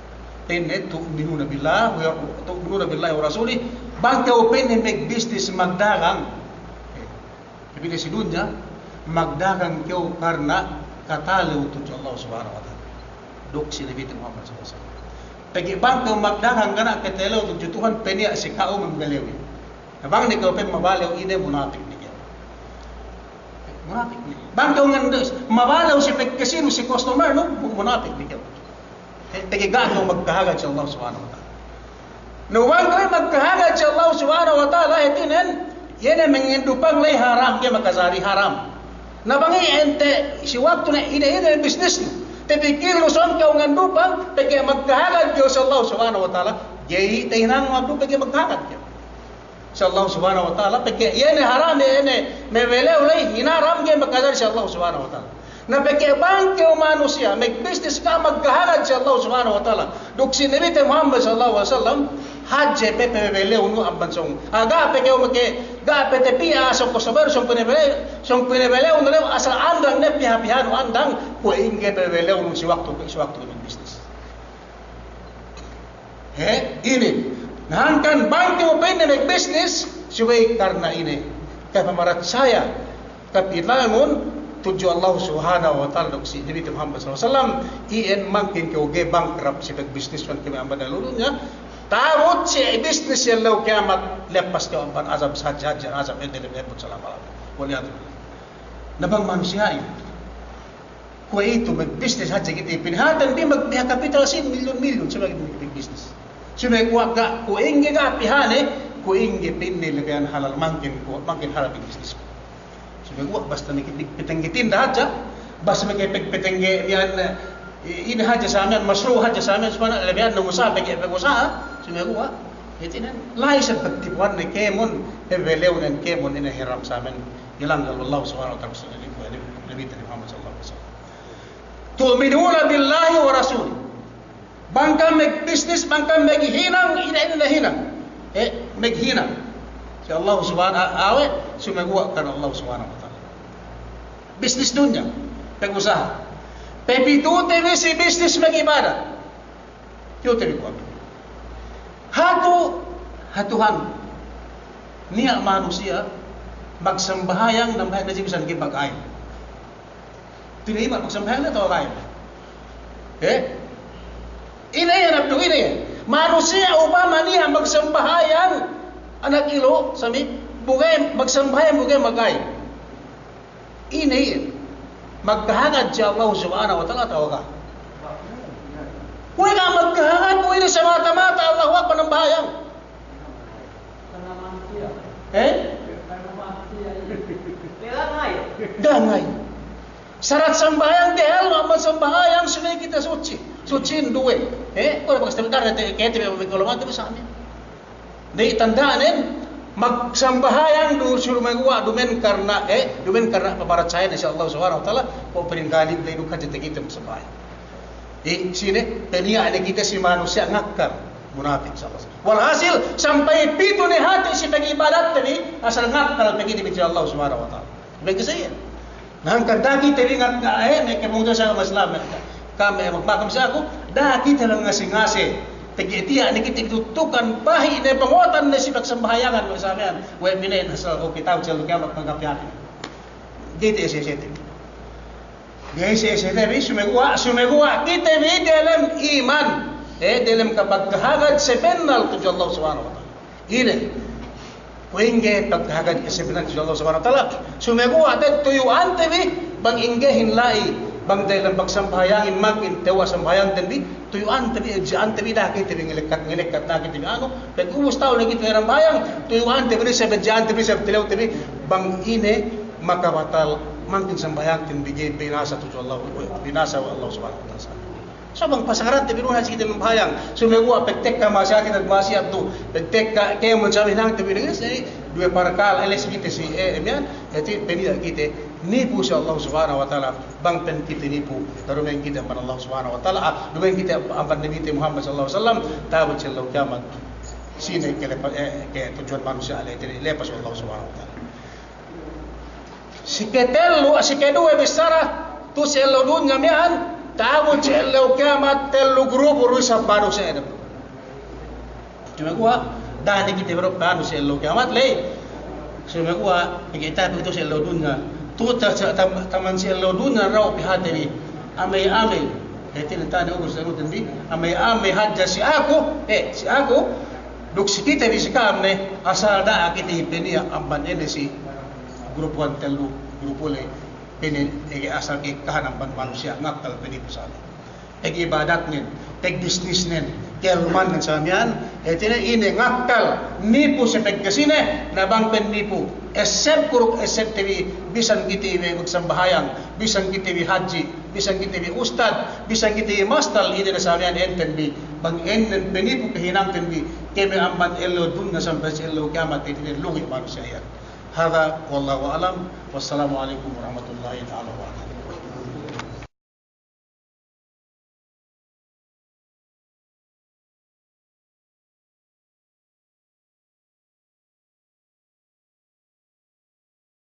Pa'inne, "Tu'minuna billahi wa, tu'minuna billahi wa rasulih." Bang kew pa'inne magbisnis magdagang. Eh, Tapi ne si dunya, magdagang kew karna' katalew tudju Allah Subhanahu wa Ta'ala. Duk si Nabite Muhammad sallallahu alaihi wasallam. Pegge' bang kew magdagang karna' katalew tudju Tuhan, peniya' si ka'u mambelew. Na bang ne kew pa'in mabalew, ine, munapik ne kew. Munapik ne. Bang kew ngandes, mabalew si pagkasinu si customer nu, munapik ne kew. Eh, pegge' ga' kew magkahagad si Allah Subhanahu wa Ta'ala. Na bang kew magkahagad si Allah Subhanahu wa Ta'ala, hātinen, iye ne mangandupang ley haram, ga'i makajari haram. Na bang iye ente' si waktu ne ine-ine bisnisnu, tapikilnu sōng kew ngandupang, pegge' magkahagad kew si Allah Subhanahu wa Ta'ala, ga'i tahinang waktu pegge' magkahagad kew si Allah Subhanahu wa Ta'ala, pegge' iye ne haram, iye ne mabelew ley hinaram, ga'i makajari si Allah Subhanahu wa Ta'ala. Na pegge' bang kew manusiya' magbisnis ka magkahagad si Allah Subhanahu wa Ta'ala duk si Nabite Muhammad sallallahu alaihi wasallam, hadje pe pabelewnu amban sōng. A, ga' pe kew make, ga' pe tapiha sōng ko sabar, sōng pinabelew, sōng pinabelewnu lew asal andang ne piha-pihanu andang, kuwe' ingge pabelewnu si waktu, si waktu magbisnis. He, inin. Na hangkan bang kew pa'inne magbisnis, subey karna' ine, kapamaratsaya, kapitalnun tudju Allah Subhanahu wa Ta'ala duk si Nabite Muhammad sallallahu alaihi wasallam, iyan mangkin kew ga'i bangkrap si pagbisnisnun kami amban ellew dunya, ta'abut si bisnis ellew kiyamat, leppas kew amban azab sadja-sadja, azab ente leppas salama-lama. Wal iyadhu billah. Na bang manusiya'in kuwe'itu magbisnis hadja kite, pinahāten bi magpiha kapital sin milyun-milyun, subey kite magbisnis. Sumeguwa' ga', kuwe' ingge ga' pihane, kuwe' ingge pa'inne lebihan halal mangkin, kuwe' mangkin halal magbisnis. Sumeguwa' basta makapagpatengge tinda hadja, basta makapagpatengge miya'an, eh, ine hadja samiyan, masru' hadja samiyan, supaya lebihan ne usaha, pegge' pagusaha, sumeguwa', hātinen, la'i isab pagtipuhanne kēmon, pabelewnen kēmon, ine hiram samiyan. Ilanggal Allah Subhanahu wa Ta'ala, Nabite Muhammad sallallahu alaihi wasallam. Tu'minuna billahi wa rasulih. Bang kam magbisnis, bang kam maghinang, ine, ine hinang. Eh, maghinang si Allah Subhanahu, awe', sumeguwa' karna' Allah Subhanahu wa Ta'ala. Bisnis dunya, pagusaha. Papitute bi si bisnis magibadat. Kite bi kuwe'. Hatu, hatuhan. Niya' manusiya' magsambahayang, nambahayang ne si bisan ga'i magay. Pina'iman magsambahayang ne atawa ga'i. Eh? Ine iyan abdu, ine iyan. Manusiya' upama niya' magsambahayang, anak ilu, sami, bu ga'i magsambahayang, bu ga'i magay. Ine iyan? Magkahagad si Allah Subhanahu wa Ta'ala atawa ga'? Kuwe' ga' magkahagad, kuwe' ine semata-mata Allahu Akbar nambahayang. Eh? Ga' ngay. Sarat sambahayang dehel, amban sambahayang subey kite sutsi. Sutsi duwe. Eh? Kuwe' bakas tebtar te kete be, be, kalau mati bisa amin. Di tanda'nen, magsambahayang du, sumeguwa' duma'in karna', eh, duma'in karna' pamaratsayane si Allah Subhanahu wa Ta'ala, kuwe' paling galib ley du hadja takite magsambahayang. Eh, sine, paniya' ne kite si manusiya' ngakkal. Munapik, insya Allah. Walhasil, sampay pitu ne hati' si pag'ibadatte bi, asal ngakal pag'ibadatte bi si Allah Subhanahu wa Ta'ala. Bang kite iyan. Na hangkan da'a kite bi ngat-, eh, me' kemudasa Islam, eh, ka'am, eh, magmakam si aku, da'a kite bi ngase-ngase. Pegge' tiya' ne kite bi tutukan, bahi' ne, bangotan ne si pagsambahayangan, we' sa miya'an, we' mine, asal, o, kite si ellew kiyamat, magkapiyakin. Ga'i te ese-ese te bi. Ga'i ese-ese te bi, sumeguwa', sumeguwa' kite bi delem iman. Eh, delem kapagkahagad sabennal tudju Allah Subhanahu wa Ta'ala. Ine. Kuwe' ingge pagkahagad sabennal tudju Allah Subhanahu wa Ta'ala. Sumeguwa' te tuyu'ante bi, bang inggehin la'i, bang delem pagsambahayangin mangkin tewwa' sambahayangten bi, tuyu'ante bi, hadje'ante bi, da'a kite bi ngelekkat, ngelekkat da'a kite bi anu, pag ubus ta'u ne kite bi nambahayang, tuyu'ante bi, sabedje'ante bi, sabtelewte bi, bang ine, makabatal, mangkin sambahayangten bi ga'i binasa tudju Allah, binasa we' Allah Subhanahu wa Ta'ala. So bang pasagarante bi du hadja kite nambahayang, sumeguwa' pagtekka ma'asiyat kite, ma'asiyat du, pagtekka kēmon sabi hinangte bi, duwe parakala', eles kite si, eh, miya'an, hāti peniya' kite, nipu si Allah Subhanahu wa Ta'ala, bang pa'in kite nipu, duma'in kite amban Allah Subhanahu wa Ta'ala, ah, duma'in kite amban Nabite Muhammad sallallahu alaihi wasallam, ta'abut si ellew kiyamat, sine kelepa-, eh, ketudjuhan manusiya' le, lepas we' Allah Subhanahu wa Ta'ala. Si ketellu, si keduwe bissara, tu si ellew dunya miya'an, ta'abut si ellew kiyamat tellu grupu du isab manusiya' inin. Sumeguwa', da'a ne kite bi du pa'anu si ellew kiyamat ley. Sumeguwa', pegge' ta'abut tu si ellew dunya. Tu ta-, ta-, tam-, taman si ellew dunya dahu' pihate bi. Amey-amey. Hātinen ta'u ne ubus danuten bi. Amey-amey hadja si aku, eh, si aku. Duk si kite bi si ka'am ne, asal da'a kite bi peniya' amban ine si grupuhan tellu, grupu ley, peniya' ege asal ke kahan amban manusiya' ngakal penipu sali. Peg'ibadatnen, pegbisnisnen, ke'ellumannen sa miya'an, hātinen ine ngakal, nipu si pegkasine, na bang pa'in nipu, esseb kuruk essebte bi, bisan kite bi magsambahayang, bisan kite bi hadji, bisan kite bi ustad, bisan kite bi mastal, ine ne sa miya'an enten bi, bang ēnnen penipu kahinangten bi, kēmon amban ellew dunya sampay si ellew kiyamat, hātinen lugi' manusiya' iyan. Hadha wallahu a'lam. Wassalamu alaikum warahmatullahi ta'ala wabarakatuh.